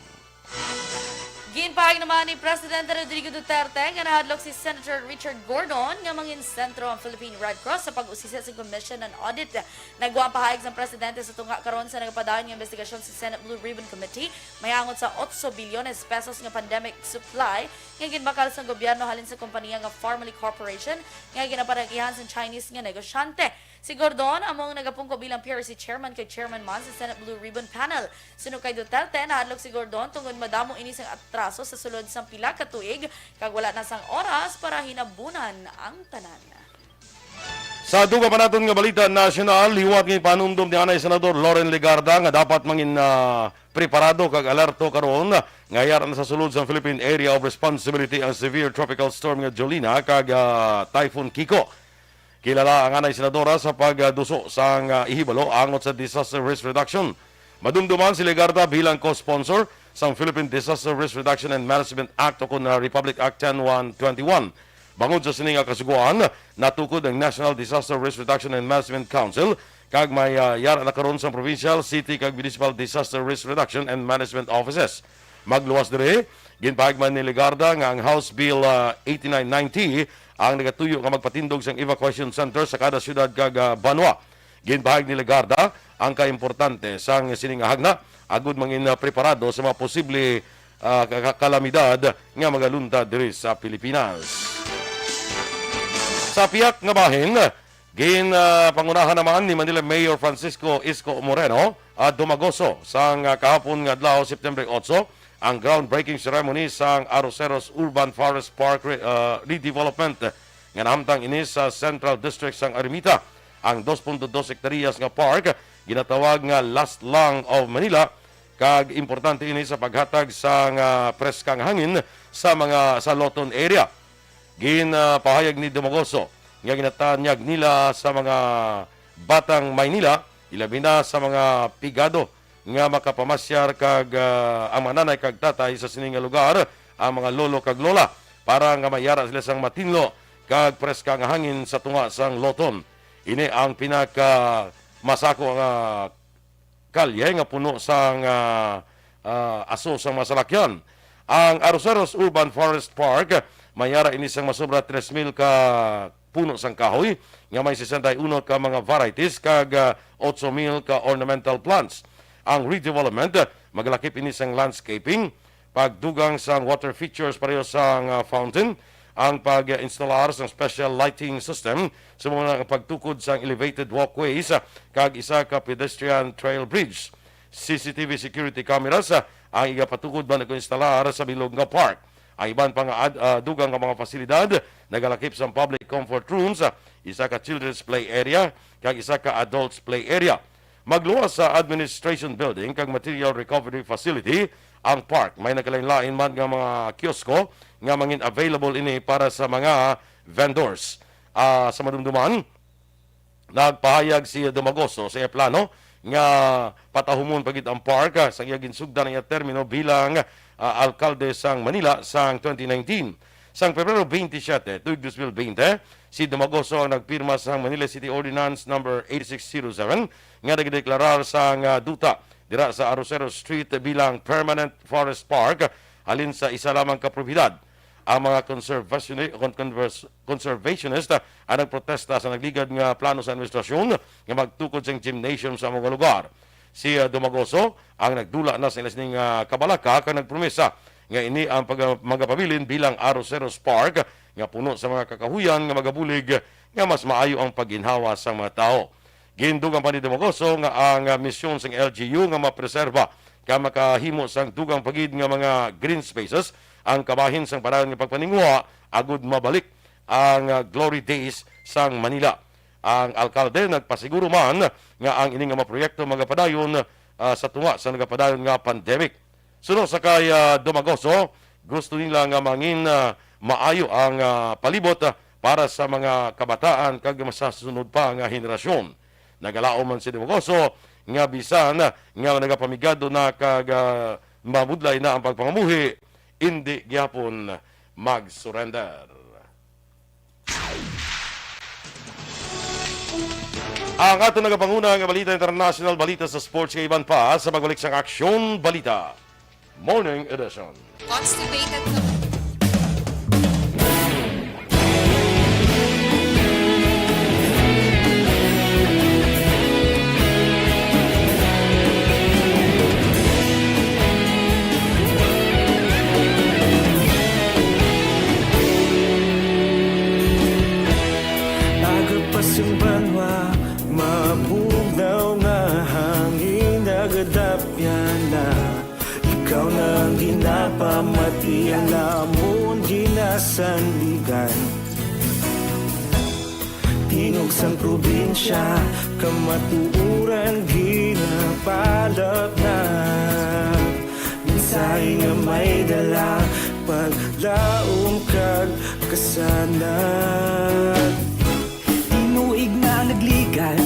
Ginpahayag naman ni Presidente Rodrigo Duterte nga nahadlok si Senator Richard Gordon nga mangin sentro ang Philippine Red Cross sa pag-usisa sa Commission on Audit. Nagwa ang pahayag sang presidente sa tunga karon sa nagapadayon nga investigasyon sa Senate Blue Ribbon Committee, may angot sa otso bilyones pesos nga pandemic supply nga ginbakal sang gobyerno halin sa kompanya nga Farmily Corporation nga ginaparagihan sang Chinese nga negosyante. Si Gordon amo ang nagapungko bilang P R C chairman kag chairman man sa Senate Blue Ribbon Panel. Suno kay Duterte, nahadlok si Gordon tungod madamo ini sang atraso sa sulod sang pila ka tuig kag wala na sang oras para hinabunan ang tanan. Sa dugang pa naton nga balita nasyonal, liwat nga ipanumdom ni anay Senador Loren Legarda nga dapat mangin, ah, preparado kag alerto karon nga yara na sa sulod sang Philippine Area of Responsibility ang severe tropical storm nga Jolina kag, ah, Typhoon Kiko. Kilala ang anay senadora sa pagduso sang, ah, ihibalo angot sa disaster risk reduction. Madumduman si Legarda bilang co-sponsor sang Philippine Disaster Risk Reduction and Management Act, o kon, ah, Republic Act ten one twenty-one. Bangod sa sini nga kasugoan, natukod ang National Disaster Risk Reduction and Management Council, kag may, ah, yara na karon sang provincial, city, kag municipal disaster risk reduction and management offices. Magluwas diri, ginpahayag man ni Legarda nga ang House Bill, ah, eighty-nine ninety ang nagatuyo nga magpatindog sang evacuation center sa kada syudad kag, ah, banwa. Ginpahayag ni Legarda ang kaimportante sang sini nga hagna agud mangin, ah, preparado sa mga posible, ah, ka-, ka-, kalamidad nga magaluntad diri sa Pilipinas. Sa piyak nga bahin, gin, ah, pangunahan naman ni Manila Mayor Francisco Isko Moreno, ah, Dumagoso sang, ah, kahapon nga adlaw, September otso, ang groundbreaking ceremony sang Arroceros Urban Forest Park re-, ah, Redevelopment nga nahamtang ini sa Central District sang Ermita. Ang dos punto dos hektaryas nga park ginatawag nga Last Lung of Manila, kag importante ini sa paghatag sang, ah, preskang hangin sa mga, sa Loton area. Ginpahayag ni Dumagoso nga ginatanyag nila sa mga batang Maynila, ilabi na sa mga pigado nga makapamasyar kag, ah, ang mga nanay kag tatay sa sini nga lugar, ang mga lolo kag lola, para nga mayara sila sang matinlo kag preska nga hangin sa tunga sang Loton. Ini ang pinaka masako nga kalye nga puno sang, ah, ah, aso sang mga salakyan. Ang Arroceros Urban Forest Park, mayara ini sang masobra tres mil ka puno sang kahoy, nga may sesenta y uno ka mga varieties kag, ah, otso mil ka ornamental plants. Ang redevelopment, ah, magalakip ini sang landscaping, pagdugang sang water features pareho sang, ah, fountain, ang pag-instalar sang special lighting system, sa mga pagtukod sang elevated walkways, ah, kag isa ka pedestrian trail bridge. C C T V security cameras, ah, ang igapatukod man nag-instalar sa bilog nga park. Ang iban pa nga ad-, ah, dugang nga mga pasilidad nagalakip sang public comfort rooms, ah, isa ka children's play area, kag isa ka adults play area. Magluwas sa administration building kag material recovery facility ang park. May nagkalain-lain man nga mga kiosko nga mangin available ini para sa mga vendors. Ah, sa madumduman, nagpahayag si Dumagoso sa iya plano nga patahumon pa gid ang park, ah, sa iya ginsugdan ang iya termino bilang, ah, alkalde sang Manila sang twenty nineteen. Sang Pebrero twenty-seven, tuig dos mil bente, si Dumagoso ang nagpirma sang Manila City Ordinance Number eighty-six zero seven nga nagdeklarar sang, ah, duta dira sa Arroceros Street bilang Permanent Forest Park halin sa isa lamang ka propiedad. Ang mga conservationi-, con-, convers-, conservationist, ah, ang nagprotesta sa nagligad nga plano sa administrasyon nga magtukod sing gymnasium sa mga lugar. Si, ah, Dumagoso ang nagdula na sa ila sining, ah, kabalaka kag nagpromesa nga ini ang pag-, magapabilin bilang Arroceros Park nga puno sa mga kakahuyan nga magabulig nga mas maayo ang pagginhawa sang mga tawo. Gindugang pa ni Dumagoso nga ang, ah, misyon sang L G U nga mapreserba kag makahimo sang dugang pa gid nga mga green spaces ang kabahin sang padayon nga pagpaninguha agud mabalik ang, ah, glory days sang Manila. Ang alkalde nagpasiguro man nga ang ini nga mga proyekto magapadayon, ah, sa tunga sa nagapadayon nga pandemic. Suno sa kay, ah, Dumagoso, gusto nila nga mangin, ah, maayo ang, ah, palibot, ah, para sa mga kabataan kag sa sunod pa nga henerasyon. Nagalaom man si Dumagoso nga bisan, ah, nga nagapamigado na kag, ah, mabudlay na ang pagpangamuhi, indi gyapon mag-surrender. Ang ato nagapanguna nga balita international, balita sa sports kay iban pa sa pagbalik sang Aksyon Balita Morning Edition. Constipated ka. Aga pa sing banwa, mabugnaw nga hangin nagadapyan na. Ikaw na ang ginapamati, ang lamon ginasandigan. Tingog sang probinsya, kamatuoran ginapalapnag. Mensahe nga may dala, paglaom kag kasanag. Tinuig na nagligad,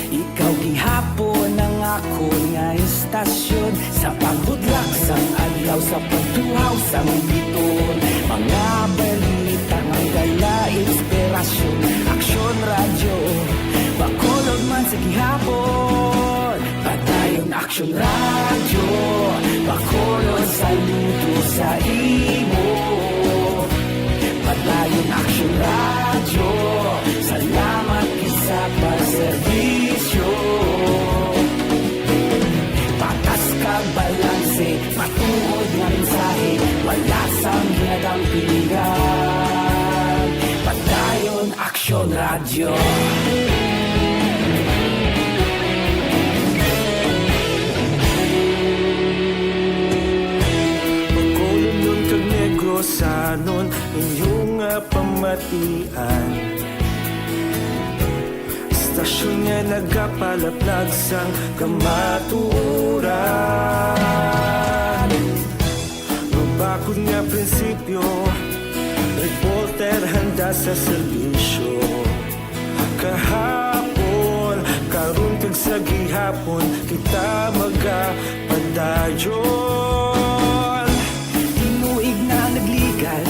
ikaw gihapon ang akon nga istorya. Tasyon sa pagbudlak sang adlaw, sa pagtuhaw sang bituon, mga balita nga may dala inspirasyon. Aksyon Radyo, Bacolod man sa gihapon. Padayon Aksyon Radyo, Bacolod saludo sa imo. Padayon Aksyon Radyo, salamat gid sa pagserbisyo. Patas kag balanse, matuod nga mensahe, wala sang ginagampingan. Padayon Aksyon Radyo. Bacolodnon kag Negrosanon, inyo nga pamatian. Istasyon nga nagapalaplag sang kamatuoran. Mabakod nga prinsipyo, reporter handa sa serbisyo. Kahapon, karon kag sa gihapon, kita magapadayon. Tinuig na nagligan,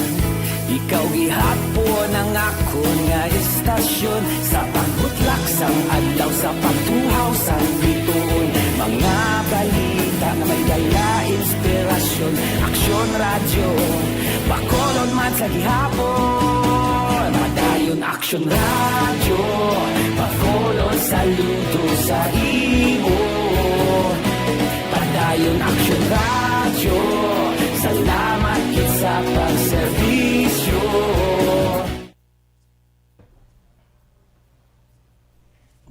ikaw gihapon ang akon nga istasyon. Sa pagbutlak sang adlaw, sa pagtuhaw sang bituon, mga balita nga may dala inspirasyon. Aksyon Radyo, Bacolod man sa gihapon. Padayon Aksyon Radyo, Bacolod saludo sa imo. Padayon Aksyon Radyo, salamat gid sa pagserbisyo.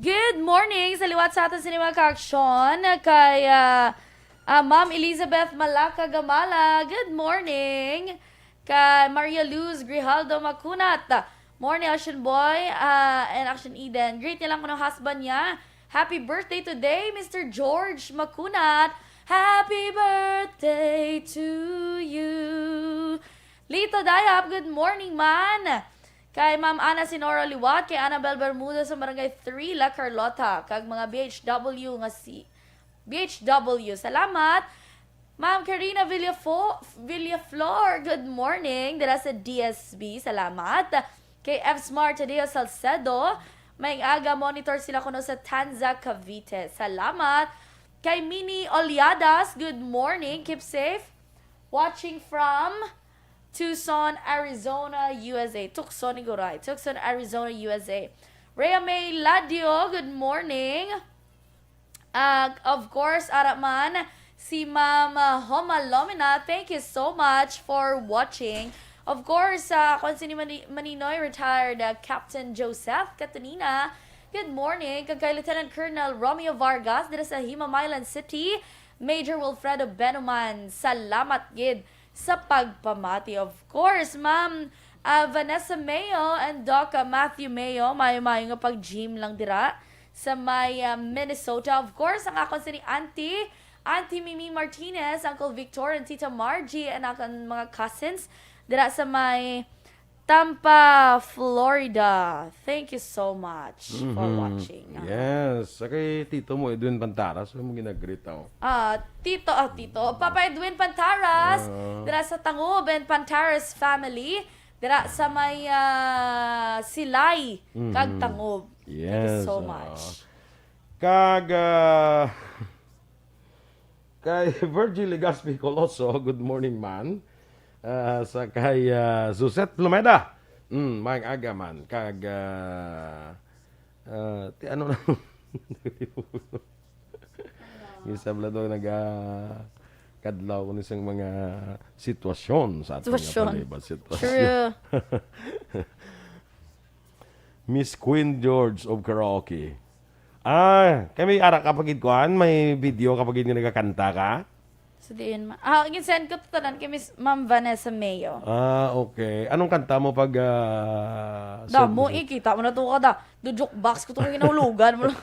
Good morning sa liwat sa aton sini mga kaaksyon kay, ah, ah, Ma'am Elizabeth Malaka Gamala. Good morning. Kay Maria Luz Grijaldo Macunat. Morning, Action Boy, ah, and Action Eden. Greet niya lang kuno husband niya. Happy birthday today, Mister George Macunat. Happy birthday to you. Lito Dayap, good morning, man. Kay Ma'am Ana Sinoro liwat, kay Annabel Bermudo sa Barangay three, La Carlota, kag mga B H W nga si B H W. Salamat. Ma'am Karina Villafo-, Villaflor, good morning. Dira sa D S B, salamat. Kay F Smart Tadeo Salcedo, may aga monitor sila kuno sa Tanza, Cavite. Salamat. Kay Mini Oliadas, good morning. Keep safe. Watching from Tucson, Arizona, U S A. Tucson, iguray. Tucson, Arizona, U S A. Rhea May Ladio, good morning. Uh, of course, ara man, si Ma'am, uh, Homa Lomina, thank you so much for watching. Of course, uh, kung sini Mani-, Maninoy, retired, uh, Captain Joseph Catanina, good morning. Kag kay Lieutenant Colonel Romeo Vargas, dira sa Himamaylan City, Major Wilfredo Benuman, salamat gid sa pagpamati. Of course, Ma'am, ah, Vanessa Mayo and Doc, ah, Matthew Mayo, mayo-mayo nga pag-gym lang dira sa may, ah, Minnesota. Of course, ang akon sini auntie, Auntie Mimi Martinez, Uncle Victor, and Tita Margie, and akon mga cousins dira sa may Tampa, Florida. Thank you so much for Mhm. watching. Aha. Yes. Sa kay tito mo, Edwin Pantaras, mo ginagreet, oh. Ah, tito, ah, tito. Papa Edwin Pantaras, Ah. dira sa Tangub and Pantaras family, dira sa may, ah, Silay, kag Mhm. Tangub. Thank you Yes, so ah. much. Kag, ah, Kay Virgil Legaspi Coloso, good morning, man. Ah, sa kay, ah, Suzette Plumeda, mm, maayong aga, man. Kag, ah, ah, ti-, ano na? Isa bala daw naga-, kadlaw ko ni sang mga sitwasyon sa aton nga Sitwasyon. palibot. Sitwasyon. True. Miss Queen George of Karaoke. Ah, kay may ara ka pa gid kuan, may video ka pa gid nga nagakanta ka? Sa diin ma-, ah, gin-send ko to tanan kay Miss Ma'am Vanessa Mayo. Ah, okay. Anong kanta mo pag, ah, Damo, send mo sa eh, kita mo na to ka da. Do jukebox ko to kung ginahulugan mo lang.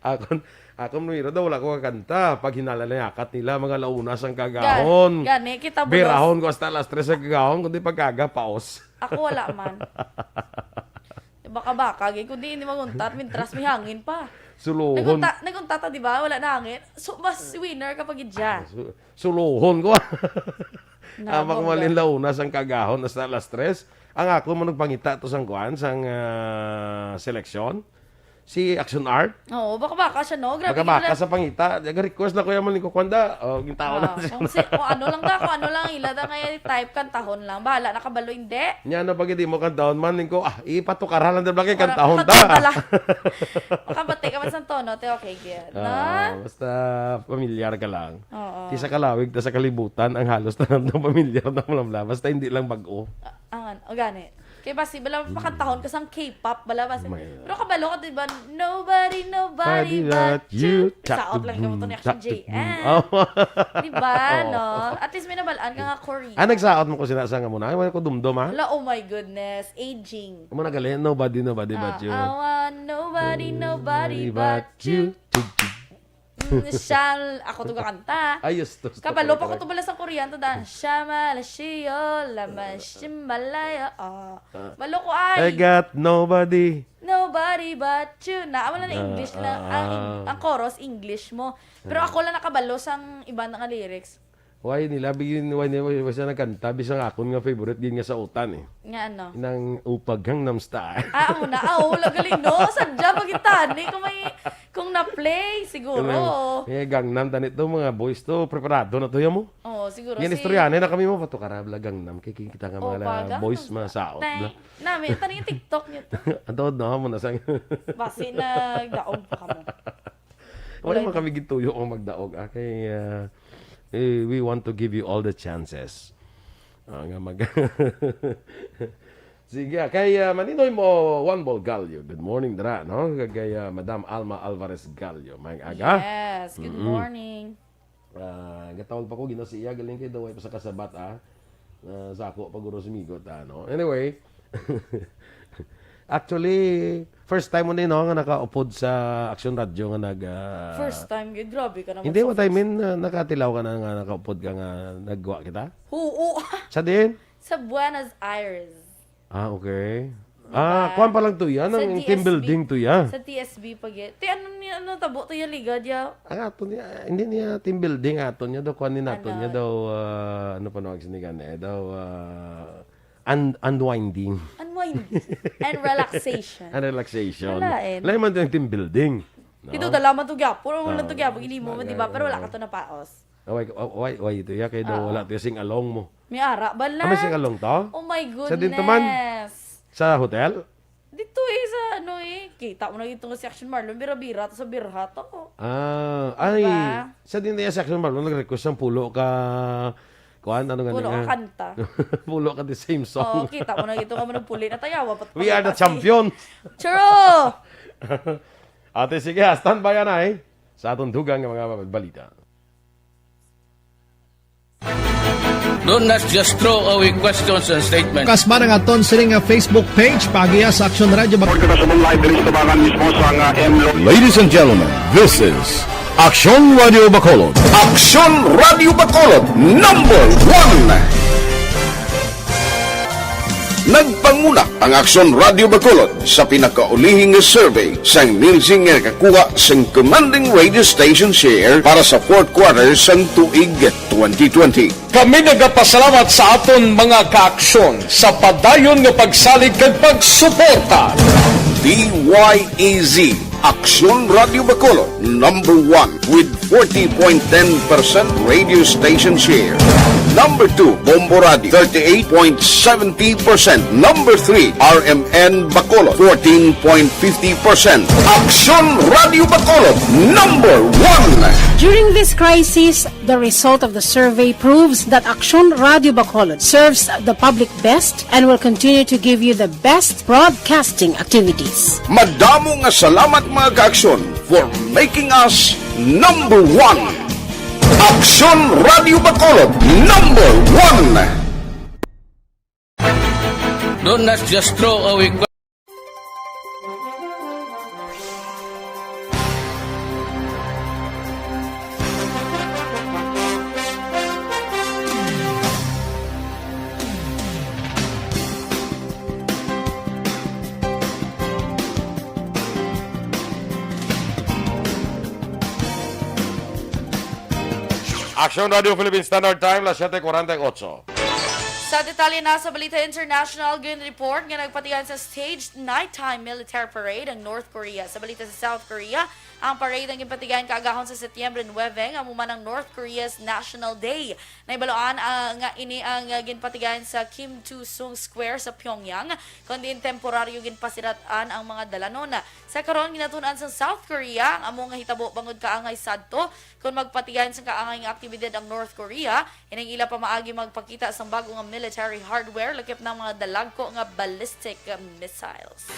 Akon, akon, mira daw, wala ko kakanta. Pag hinala na yakat nila, mga launa sang kagahon. Ga-, gani, kita mo Birahon daw. ko hasta alas tres sa kagahon, kundi pagkaga, paos. Ako wala man. Baka-baka, gid, kundi hindi maguntat, mintras may hangin pa. Sulohon. Nagunta-, nagunta ta, di ba? Wala na hangin. So, mas winner ka pa gid siya. Ah, su-, sulohon ko. Nabog Amang ka. Malinlaw na sang kagahon hasta alas tres. Ang ako man nagpangita to sang kuan, sang, ah, seleksyon. Si Action Art. Oo, baka-baka siya, no? Grabe, Baka-baka gila- sa pangita. Nag-request na, Kuya Maling, ko, "Kwanda?" Oh, gintao na Ah, siya. kung si-, kung ano lang da, kung ano lang ila da nga type, kantahon lang. Bahala na kabalo, hindi. Nya na pag di mo kantahon man, ning ko, "Ah, ipatukara lang da, kay Wala, kantahon ta." kantahon ta lang. Makabati ka man sa tono, te, okay, good. Ah, Na? basta pamilyar ka lang. Oo. Kisa kalawig ta sa kalibutan, ang halos tanan daw pamilyar na mo lang bla. Basta hindi lang bag-o. Ah, angan, o gani. Kay basi, bala, makantahon ka sang K-pop, bala, basi. May- Pero kabalo ka, di ba? Nobody, nobody Body but but you. you. Saot lang ka mo to ni Action Tap, tap, J M. Oh. Di ba, Oo. no? At least may nabalaan ka nga Korean. Ah, nagsaot mo ko sila sa nga muna. Ay, wala ko dumdum, ha? Hala, oh my goodness. Aging. Amo na gali, nobody, nobody but Ah, you. I want nobody, nobody Nobody but but you. you. Mm, siya, ako to kakanta. Ay, yes, to, to, Kabalo to, pa ko to. to bala sa Korean to da. Shama la shiyo, lama shimbalaya. Ah. Ah. Balo ko ay. I got nobody. Nobody but you. Na, wala na Ah, English lang. ah, Ang, ah. ang chorus, English mo. Pero Ah. ako lang nakabalo sang iba nga lyrics. Why nila, bigyan, why nila, why siya nagkanta? Bisang akon nga favorite gid nga sautan eh. Nga ano? Nang upag Gangnam Style. Ah, amo na. Ah, oo, wala galing, no? Sadya pagitani kung may, kung na-play, siguro. Ganun. Eh, Gangnam, tani to, mga boys to, preparado na to, yan mo? Oo, siguro Yan, si istoryahan na kami mo, pato karabla Gangnam, kay kita nga Oh, mga pa, la-, Gangnam boys, Style. mga saot, Thank-, bla. Nami, tani yung TikTok niyo to. Ato, no, mo na sang- Basi nagdaog pa kamo. Wala Wala man na. kami gituyo ang magdaog, ah, kay, ah, eh, we want to give you all the chances. Ah, nga mag- Sige, ah, kay, ah, Maninoy mo, Juan Bolgallo. Good morning, dra, no? Kay, ah, Madam Alma Alvarez Gallo. Maayong aga. Yes, good Mm-mm. morning. Ah, gatawag pa ko, Ginoo, siya, galing kay daw, ay pa sa kasabat, ah. Ah, sa ako, pag uros migot, ah, no? Anyway, actually, first time mo na, no, nga nakaupod sa Action Radio nga nag, ah, First time, gid. Grabe ka naman Hindi, sa what I first mean, ah, nakatilaw ka na nga nakaupod ka nga nagwa kita? Oo. Sa din? Sa Buenos Aires. Ah, okay. Diba? Ah, kuwan pa lang to yan, Sa ang D S B. team building to yan. Sa T S B pa gid. Ti, ano niya, ano tabo to yan, ligad ya? Ang ato niya, hindi niya team building, ato niya daw, kuwan ni nato Ano? niya daw, ah, ano pa nawag sinigan eh, daw, ah, un-, unwinding. Unwinding. And relaxation. And relaxation. Wala eh. Wala man din team building. No? Ito, dalaman to gyapon. Wala to Ah, gyapon. Hindi mo, bagay, di ba? Pero wala oo. ka to napaos. Ah, why, why, why, why ito? Ya, kay daw Oo. wala to sing along mo. May ara ba Ah, may na? sing along to? Oh my Sa din to man? goodness. Sa hotel? Dito eh, sa ano eh. Kita mo na ito nga si Action Marlon. Bira-bira to sa birha to. Ah, ay, Diba? sa din niya si Action Marlon, nag-request ng pulo ka, kuan, ano nga Pulo niya? ka kanta. Pulo ka the same Oo, song. kita mo na ito nga managpuli na tayawa. Pat-, We are the pati-pati. champions. True! Ate, sige, ha, standby yan, ay. Sa atong dugang nga mga balita. Don't not just throw away questions and statements. Kasman ang aton sini nga Facebook page, pagiya sa Action Radio Bak- Report kita sa live diri sa Tubangan mismo sa nga M Lo- Ladies and gentlemen, this is Action Radio Bacolod. Action Radio Bacolod, number one. Nagpanguna ang Action Radio Bacolod sa pinakaulihi nga survey sang Nielsen nga nakakuha sang commanding radio station share para sa fourth quarter sang tuig twenty twenty. Kami nagapasalamat sa aton mga kaaksyon sa padayon nga pagsalig kag pagsuporta. D Y E Z, Aksyon Radio Bacolod, number one with forty point ten percent radio station share. Number two, Bombo Radio, thirty-eight point seventy percent. Number three, R M N Bacolod, fourteen point fifty percent. Aksyon Radio Bacolod, number one. During this crisis, the result of the survey proves that Aksyon Radio Bacolod serves the public best and will continue to give you the best broadcasting activities. Madamo nga salamat, mga kaaksyon, for making us number one. Aksyon Radio Bacolod, number one. Don't not just throw away Aksyon Radio Philippine Standard Time, las siete cuarenta y ocho. Sa detalye na sa balita international, gin-report nga nagpatigayon sa staged nighttime military parade ang North Korea. Sa balita sa South Korea, ang parade ang ginpatigayon kaagahon sa Setyembre nuebe, nga amo man ang North Korea's National Day. Nahibaluan, ah, nga ini ang, ah, ginpatigayon sa Kim Tu-sung Square sa Pyongyang, kon diin temporaryo ginpasiratan ang mga dalanon. Sa karon, ginatun-an sa South Korea ang amo nga hitabo bangod kaangay sadto kon magpatigayon sang kaangay nga aktibidad ang North Korea, ining ila pamaagi magpakita sang bago nga military hardware, lakip na ang mga dalagko nga ballistic missiles.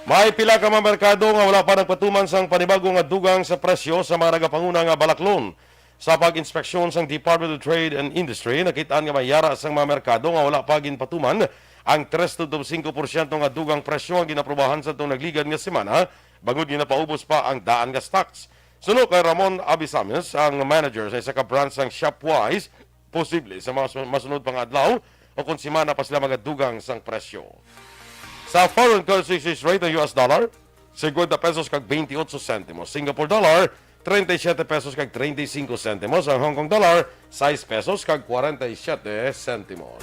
May pila ka mga merkado nga wala pa nagpatuman sang panibago nga dugang sa presyo sa mga nagapanguna nga balaklon. Sa pag-inspeksyon sang Department of Trade and Industry, nakit-an nga may yara sang mga merkado nga wala pa ginpatuman ang tres punto singko porsyento nga dugang presyo nga ginaprubahan sa atong nagligad nga semana, bangod nga napaubos pa ang daan nga stocks. Suno kay Ramon Abisames, ang manager sa isa ka branch sang Shopwise, posible sa mga su-, masunod pa nga adlaw o kon semana pa sila magadugang sang presyo. Sa foreign currency exchange rate, ang U S dollar, singkwenta pesos kag twenty-ocho sentimos. Singapore dollar, treinta y siete pesos kag treinta y cinco sentimos. Ang Hong Kong dollar, sais pesos kag kwarenta y siete sentimos.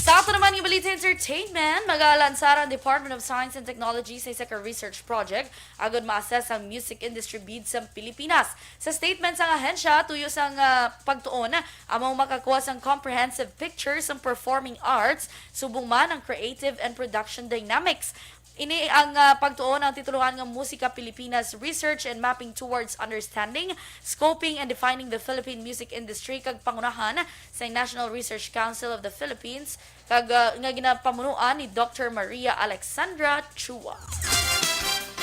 Sa ato naman nga balita entertainment, magalansaran ang Department of Science and Technology sa isa ka research project agod ma-assess ang music industry bid sa Pilipinas. Sa statement sang ahensya, tuyo sang, ah, pagtuon, amo makakuha sang comprehensive picture sang performing arts, subong man ang creative and production dynamics. Ini ang, ah, pagtuon ang titulohan nga Musika Pilipinas Research and Mapping Towards Understanding, Scoping and Defining the Philippine Music Industry kag pangunahan sa National Research Council of the Philippines, kag, ah, nga ginapamunuan ni Doctor Maria Alexandra Chua.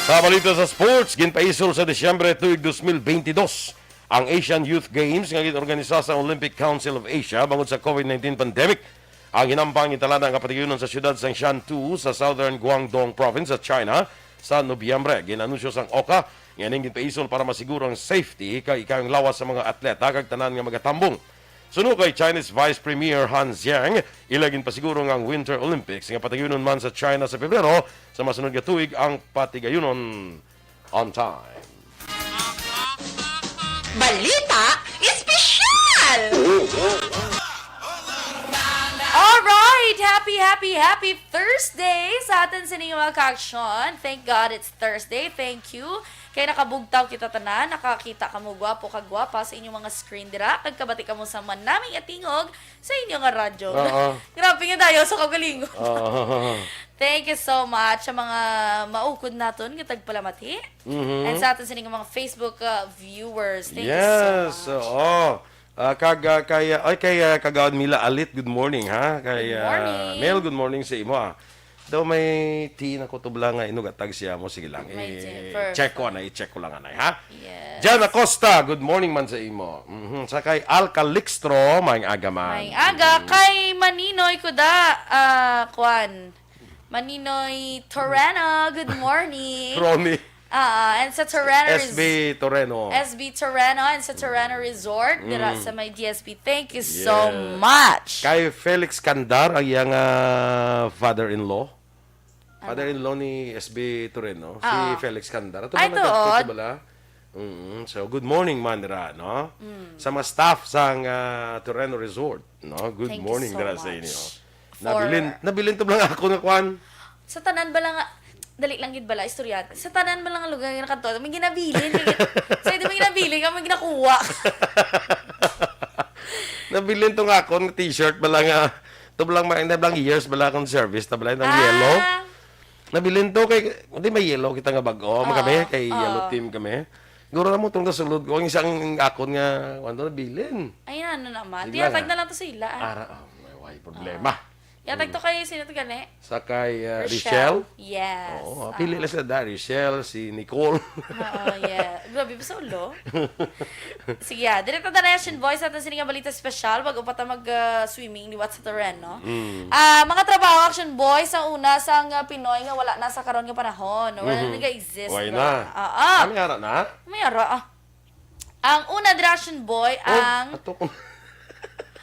Sa balita sa sports, ginpaisol sa Disyembre tuig dos mil bentidós ang Asian Youth Games nga gin-organisa sa Olympic Council of Asia bangod sa COVID nineteen pandemic. Ang hinampa ang gintalana nga patigayunon sa siyudad sang Shantou sa Southern Guangdong Province sa China sa Nobyembre. Gin-anunsyo sang oka nga ining ginpaisol para masiguro ang safety kag ikayong lawas sa mga atleta kag tanan nga magatambong. Suno kay Chinese Vice Premier Han Zheng, ila ginpasiguro nga ang Winter Olympics nga patigayunon man sa China sa Pebrero sa masunod nga tuig ang patigayunon on time. Balita Espesyal! Alright! Happy, happy, happy Thursday sa aton sini nga mga ka-aksyon. Thank God it's Thursday. Thank you. Kay nakabugtaw kita tanan, nakakita kamo gwapo kag gwapa sa inyong mga screen dira, kag kabati kamo sa manaming atingog sa inyo nga radyo. Oo. Grabe nga dayo sa kagalingon. Oo. Thank you so much sa mga maukod naton nga tagpalamati. Mhm. And sa aton sini nga mga Facebook uh, viewers. Thank you so Yes, much. Oo. Ah, kag ah, kay ah, ay kay ah, Kagawad Mila Alit, good morning ha. Kay Good ah, morning. Mel, good morning sa imo ah. Daw may tea na ko tubla nga inugatag siya mo, sige lang. May I- tea, perfect. check ko na, i-check ko lang anay ha. Yes. Jan Acosta, good morning man sa imo. Mhm. Sa kay Al Calixtro, may aga man. May aga kay Maninoy Kuda, ah, kwan. Maninoy Toreno, good morning. Ronnie. Ah, and sa Toreno S B Toreno. S B Toreno and sa Toreno Resort dira Mm. sa may D S P. Thank you so Yeah. much. Kay Felix Candar, ang iyang ah, father-in-law. Father-in-law ni S B Toreno, si Ah. Felix Candar. Ato Ay, ba nagkakita tuod? bala? Mm, so, good morning man dira, no? Sa mga staff sang ah, Toreno Resort, no? Good Thank you morning so dira sa much inyo. for- Nabilin, nabilin to lang ako nga kwan. Sa tanan ba lang, dali lang gid bala istorya. Sa tanan ba lang lugar nga nakadto, may ginabilin. May gin- sa ito may ginabilin ka, may ginakuha. Nabilin to nga ako nga t-shirt bala nga to bala nga, hindi bala nga years bala akong service, ta bala nga yellow. Nabilin to kay, hindi may yellow kita nga bag-o. Kami, Oo, kay oo. yellow team kami. Guro na mo tungod sa sulod ko, ang isang akon nga, ano, nabilin. Ay, ano naman. Sige lang, Tiyatag ah. na lang to sa ila. Ah. Ara, oh, may way problema. Yatag to kay sino to gani? Sa kay uh, Rochelle. Rochelle. Yes. Oo, pili lang sila da, Rochelle, si Nicole. Oo, yeah. Grabe ba sa ulo? Sige, ah. Dili ta na Action Boys ato sini nga balita special. Wag upat mag uh, swimming liwat sa terreno. Mm. Ah, mga trabaho Action Boys, ang una sang uh, Pinoy nga wala na sa karon nga panahon. Wala Mhm. na nag-exist. Why ba? na? Oo. Kami ara na? May ara, ah. Ang una dira Action Boy, Oh, ang... ato ko,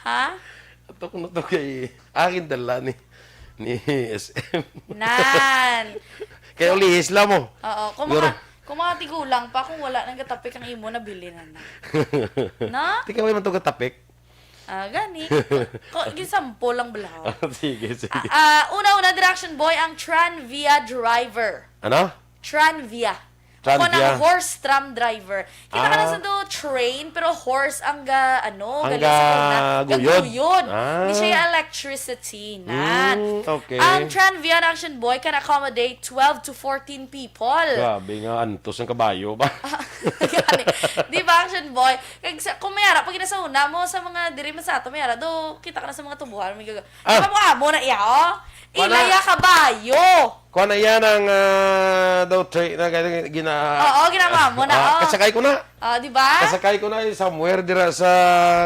Ha? ato ko na to kay akin dala ni ni S M. Nan. Kaya ulihis lang mo. Oo. Kung, Siguro- maka, Kung mga tigulang pa, kung wala nang gatapik ang imo, nabili na na. No? Tika, may man to gatapik? Ah, gani. Ko, ginsample lang bala. Ah, sige, sige. Ah, ah, una-una, dira, Action Boy, ang Tranvia driver. Ano? Tranvia. Ako Tranvia. Ng horse tram driver. Kita ka na Ah. sa do train, pero horse ang ga, ano, Ang galing sa una. Gaguyod. Gaguyod. Ah. Hindi siya electricity. Nan. Mm, okay. Ang Tranvia na, Action Boy, can accommodate twelve to fourteen people. Grabe nga, antos ang kabayo ba? Ah, gani. Di ba, Action Boy? Kag sa, kung may ara, pag nasa una mo, sa mga diri man sa ato, may ara, do, kita ka na sa mga tubuhan, may gaga-, Ah. Di ba mo amo na iya, oh? Wala. Ilaya kabayo. Kuha na yan ang, ah, daw, tra-, na gina-, gina-, Oo, ginagawa mo na, Ah, oh. Kasakay ko na. Ah, di ba? Kasakay ko na, eh, somewhere dira sa,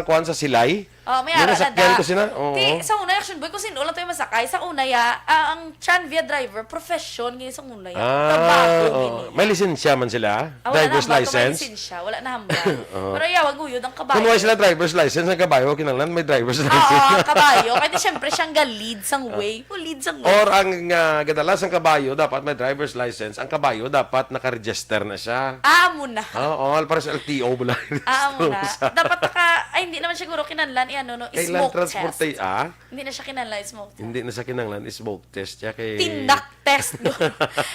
kuwan, sa Silay. Oh, may May ara na nasakyan da. ko sina, oo. Ti, sa una, Action Boy, kung sino lang tayo masakay, sa una, ya, ah, ang Tranvia driver, profession, gini sa una, ya. Ah, Trabaho, oo. gini. May lisensya man sila? Ah, wala Driver's na hambal, kung may license? lisensya, wala na hambal. Oo. Pero, ya, wag uyod ang kabayo. Kung wala sila driver's license, ang kabayo, kinahanglan may driver's Oo, license. ang kabayo. Kaya, di, syempre, siyang ga-lead sang Ah. way. O, lead sang way. Or ang, ah, gadalas ang kabayo, dapat may driver's license. Ang kabayo, dapat naka-register na siya. Ah, amo na. Oo, para sa L T O, wala. Ah, amo na. Sa Dapat naka, ay, hindi naman siguro kinahanglan, i-ano, no, Kay land i-smoke transporta-, test. ah? Hindi na siya kinahanglan i-smoke test. Hindi na siya kinahanglan i-smoke test siya kay Tindak test doon.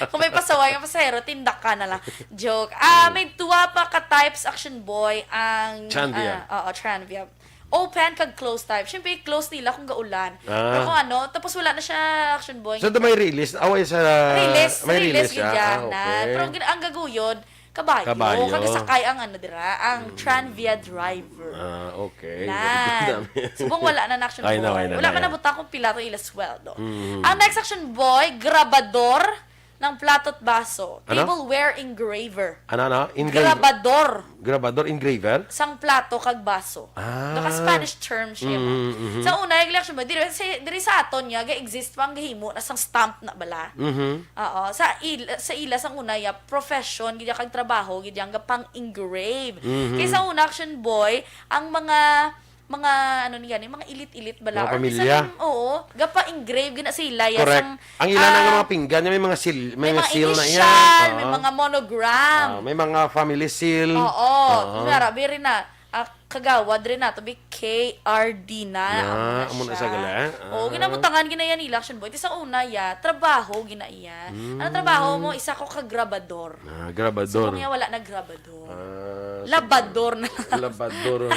Kung may pasaway nga pasahero, tindak ka na lang. Joke. Ah, Mm. may duwa pa ka types, Action Boy, ang, Tranvia. ah, oo, Tranvia. Open kag close type. Siyempre, close nila kung gaulan. Ah. Pero kung ano, tapos wala na siya, Action Boy. So, do may release? Away sa Release, may release release, gid ah, yan, ah, na. okay. Pero gin-, ang gaguyod, kabayo. Kabayo. Kag sakay ang ano dira, ang Mm. Tranvia driver. Ah, okay. Nan. Dami. Subong wala na na, Action Ay, na, Boy. ay, na, Wala na, pa ay, na. nabutang kung pila to ila sweldo. Mm. Ang next, Action Boy, grabador ng plato't baso. Ano? Tableware engraver. Ano, ano? Engrave-, Grabador. grabador, engraver? Sang plato kag baso. Ah. Naka-Spanish term siya, Mm, ba? mm, mm. Sa una, yung election ba, diri, si, diri sa aton niya, ga-exist pa ang gahimo na sang stamp na bala. Mhm. Oo. Sa il-, sa ila, sang una, ya, profession, gid ya kag trabaho, gid ya ang gapang-engrave. Mhm. Kay sa una, Action Boy, ang mga, mga, ano ni gani, mga elite-elite bala, Mga or pamilya. bisan, oo, gapa-engrave gina sila, ya, Correct. sang, Ang ila na nga ah, mga pinggan niya, may mga seal, may may mga mga seal na iya. initial, may Oo. mga monogram. Ah, may mga family seal. Oo, Oo. Nara, very na, ah, kagawad rin nato, bi K R D na, Na, amo na amo na siya. sa gala, Oo, ah. ginabutangan, ginayan nila, Action Boy. Ti sa una, ya, trabaho, ginaiya. Ano Mm. trabaho mo? Isa ko ka grabador. Ah, grabador. Sa mga wala na grabador. Ah, Labador na lang. Labador.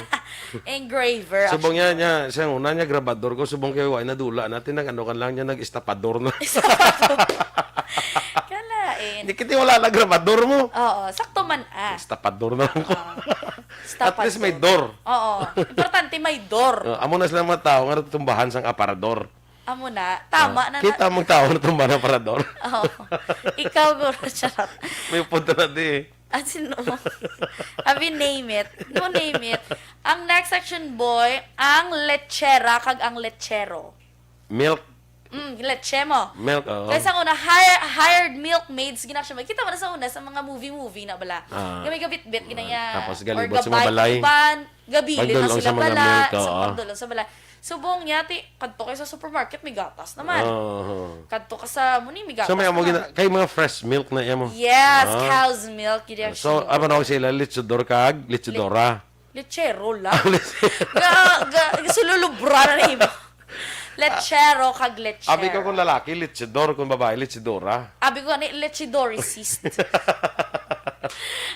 Engraver, Subong niya, actually. niya, siya una niya, grabador ko, subong kayo, ay nadula natin, nag-ano ka lang niya, nag-estapador na. Estapador. Kalain. Di kita wala na grabador mo. Oo, sakto man, ah. Estapador na lang ko. Oo. At least may Estapador. door. Oo. Importante may door. Oh, amo na sila mga tao nga natumbahan sang aparador. Amo na. Tama Ah, na na. kita mong tao natumbahan ng aparador. Oo. Ikaw, guro, charot. May punto na di eh. As in, no. Abi, name it. No, name it. Ang next, Action Boy, ang lechera kag ang lechero. Milk. Mm, leche mo. Milk, oo. Kaya sa una, hire-, hired milkmaids, gina-, siya. Kita mo na sa una, sa mga movie-movie na bala. Ah. Nga may gabitbit, ginaya. Tapos Or galibot sa gabay, mga balay. iban, gabilin Pagdulong lang sa sila mga bala, milk, sa oo. pagdulong sa bala. Subong niya, ti, kadto kayo sa supermarket, may gatas naman. Oo. Kadto ka sa muni, may gatas So, may amo naman. gina-, kay mga fresh milk na iya mo? Yes, Ah. cow's milk, yun yung So, sugar. ano na sila, luchador kag luchadora? Lechero lang. Ga, ga, sululubra na nimo. Lechero kag lechero. Abi ko kung lalaki, lechidor, kung babae, lechidora. Abi ko ni lechidoricist.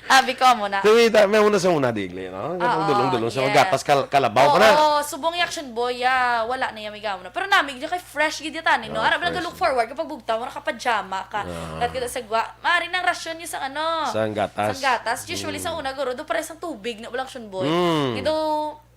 Abi ko mo na. Kaya may una sa una, digli, no? Oo, Dulong-dulong sa mga yes. gatas, kal-, kalabaw ka na. Oo, subong yung Action Boy, ah, wala na yung miga mo na. Pero namig niya kay fresh gid yata ni, no? Oh, Ara ba fresh. nag-look forward kapag bugtaw mo, nakapajama ka. Ah. Kat kita sa gwa, maaari nang rasyon niya sa ano? Sa gatas. Sa gatas. Usually, sa Mm. una, guro, do pare sa tubig na walang Action Boy. Mm. Ito,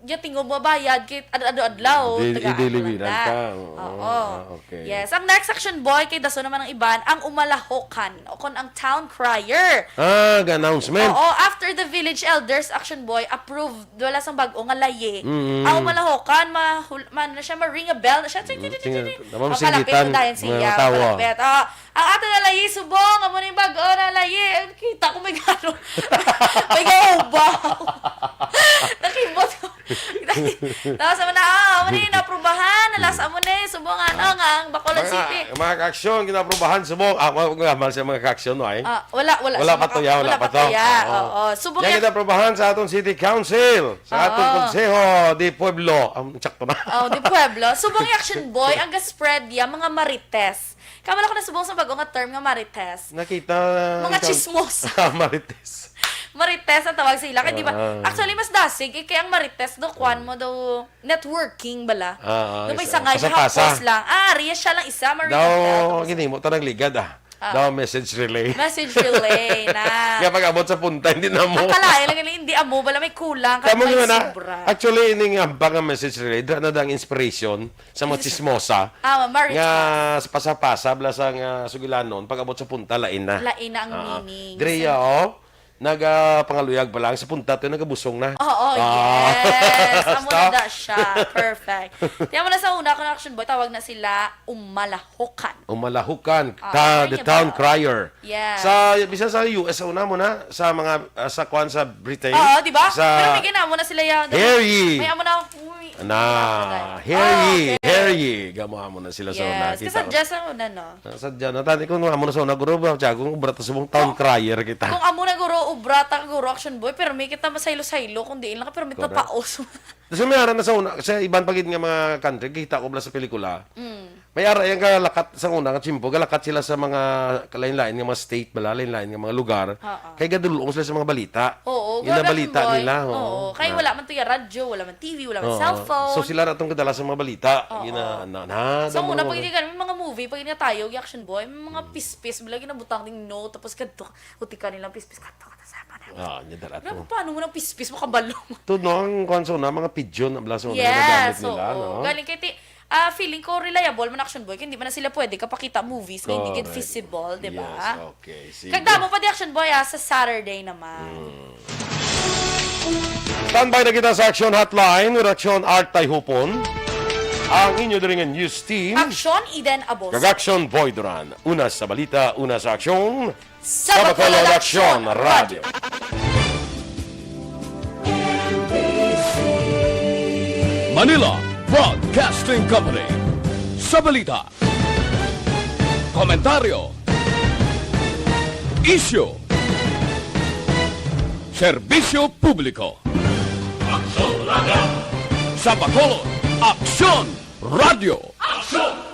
ya tingog mo bayad, kit ad-, ad-, adlaw, Di, taga di ano lang liwinan na. ka. Oo. Oo. Ah, okay. Yes. Ang next Action Boy, kay daso naman ang iban, ang umalahokan, o kon ang town crier. Ah, ga-announcement. Oo, after the village elders, Action Boy, approved, wala sang bag-o nga layi. Mm. Ang umalahokan, mahul-, man na siya, ma-ring a bell na siya. Ting, ting, ting, ting, ting. Tingnan, tama, Ang palapit masinggitan, na dayon mga siya, tawo. palapit. Ah, ang ato na layi, subong, amo na yung bag-o na layi. Ay, kita ko may gano. May gaubaw. Nakibot ko. Tapos, amo na, ah, amo na yung naprubahan, na Asa mo na eh, subong ano nga ang Bacolod Mga, City? mga kaaksyon, ginaprobahan subong. Ah, wala, wala, wala siya mga kaaksyon, no, ay? Ah, wala, wala Wala sa pa to, maka-, ya, wala wala pa pa to. to, ya. Oo. Oo. Subong Yan ya- ginaprobahan sa aton City Council, sa aton Oo. Konseho de Pueblo. Ang sakto na. Oh, de Pueblo. Subong ya, Action Boy, ang ga-spread ya, mga marites. Kabalo ko na subong sa bago nga term nga marites. Nakita Mga ang chismosa. Ah, marites. Marites ang tawag sa ila. Kay di ba? Ah. Actually, mas dasig, eh, kay ang marites do, kwan mo do, networking bala. Ah, ah, Doon may isa. Sangay Pasa-pasa. hapos lang. Ah, Ria siya lang isa, Maria Daw, Bell. Ginimo ta nagligad, ah. Ah. Daw message relay. Message relay na. Nga pag-abot sa punta, hindi na mo. Ang kalain lang, hindi amo, bala may kulang, kahit Tama may naman na. sobra. Actually, ini nga hambang nga message relay, dra na dang inspiration sa mga Yes. chismosa Ah, Marites. nga sa pasa-pasa, bala sa nga sugilanon, pag-abot sa punta, lain na. Lain na ang Ah, ah. meaning. Dre, Sa oh. Nagapangaluyag pa lang, sa punta to, nagabusong na. Oo, Ah. yes. Amo Basta. na da siya. Perfect. Tiyan mo na sa una, kung Action Boy, tawag na sila umalahukan. Umalahukan. Ah, Ta-, ano the niya town ba? crier. Yes. Sa, bisan sa U S, sa una mo na, sa mga, ah, sa kwan sa Britain. Oo, di ba? Sa Pero may ginamo na sila yan. Hear ye. May amo na, uy. Na, Ah, hear ye, okay. hear ye. Gamo amo na sila sa una. Yes. Kita Kasi ko. just ang una, no? Ah, sadya na. Tani ko nga amo na sa una, guro, ba, Tiago, kung obra ta subong town Kung, crier kita. kung amo na, guro, obra ta, guro, Action Boy, pero may kita masaylo-saylo, kung diin lang ka, pero may Correct. papaos. Kasi may ara na sa una, sa iban pa gid nga mga country, kita ko bala sa pelikula. Mm. May ara yang kalakat sa una nga tiyempo, galakat sila sa mga lain-lain nga mga state bala, lain-lain nga mga lugar. Oo. Kay gadulong sila sa mga balita. Oo, Yun ang grabe, balita Action Boy. nila, oo. Oo. Kay Na. wala man to ya radyo, wala man T V, wala man Oo. cellphone. So sila na tong kadala sa mga balita. Oo. Yun na, na, na, Sa na una, mga pag hindi ka, may mga movie, pag hindi tayo, Action Boy, may mga Hmm. pispis, bala, ginabutang ding note, tapos kadto, utika nilang pispis, kadto, kadto, sa pa na. Ah, niya dala Grabe, to. paano mo nang pispis, makabalo? Tuod, no, ang kwan sa una, mga pigeon, ang bala sa una, Yes, ginagamit nila, oo. no? Galing kay ti-, ah, feeling ko reliable man, Action Boy, kay hindi man na sila pwede kapakita movies nga hindi gid Correct. feasible, di ba? Yes, okay. Sige. Kag damo pa di, Action Boy, ah, sa Saturday naman. Mm. Standby na kita sa Action Hotline with Action Art Tayhupon. Ang inyo diri nga news team. Action, Eden Abos. Kag Action Boy Duran. Una sa balita, una sa aksyon. Sa Bacolod Action Radio. Manila Broadcasting Company. Sa balita, komentaryo, isyu, serbisyo publiko. Aksyon Radio. Sa Bacolod, Aksyon Radio. Aksyon!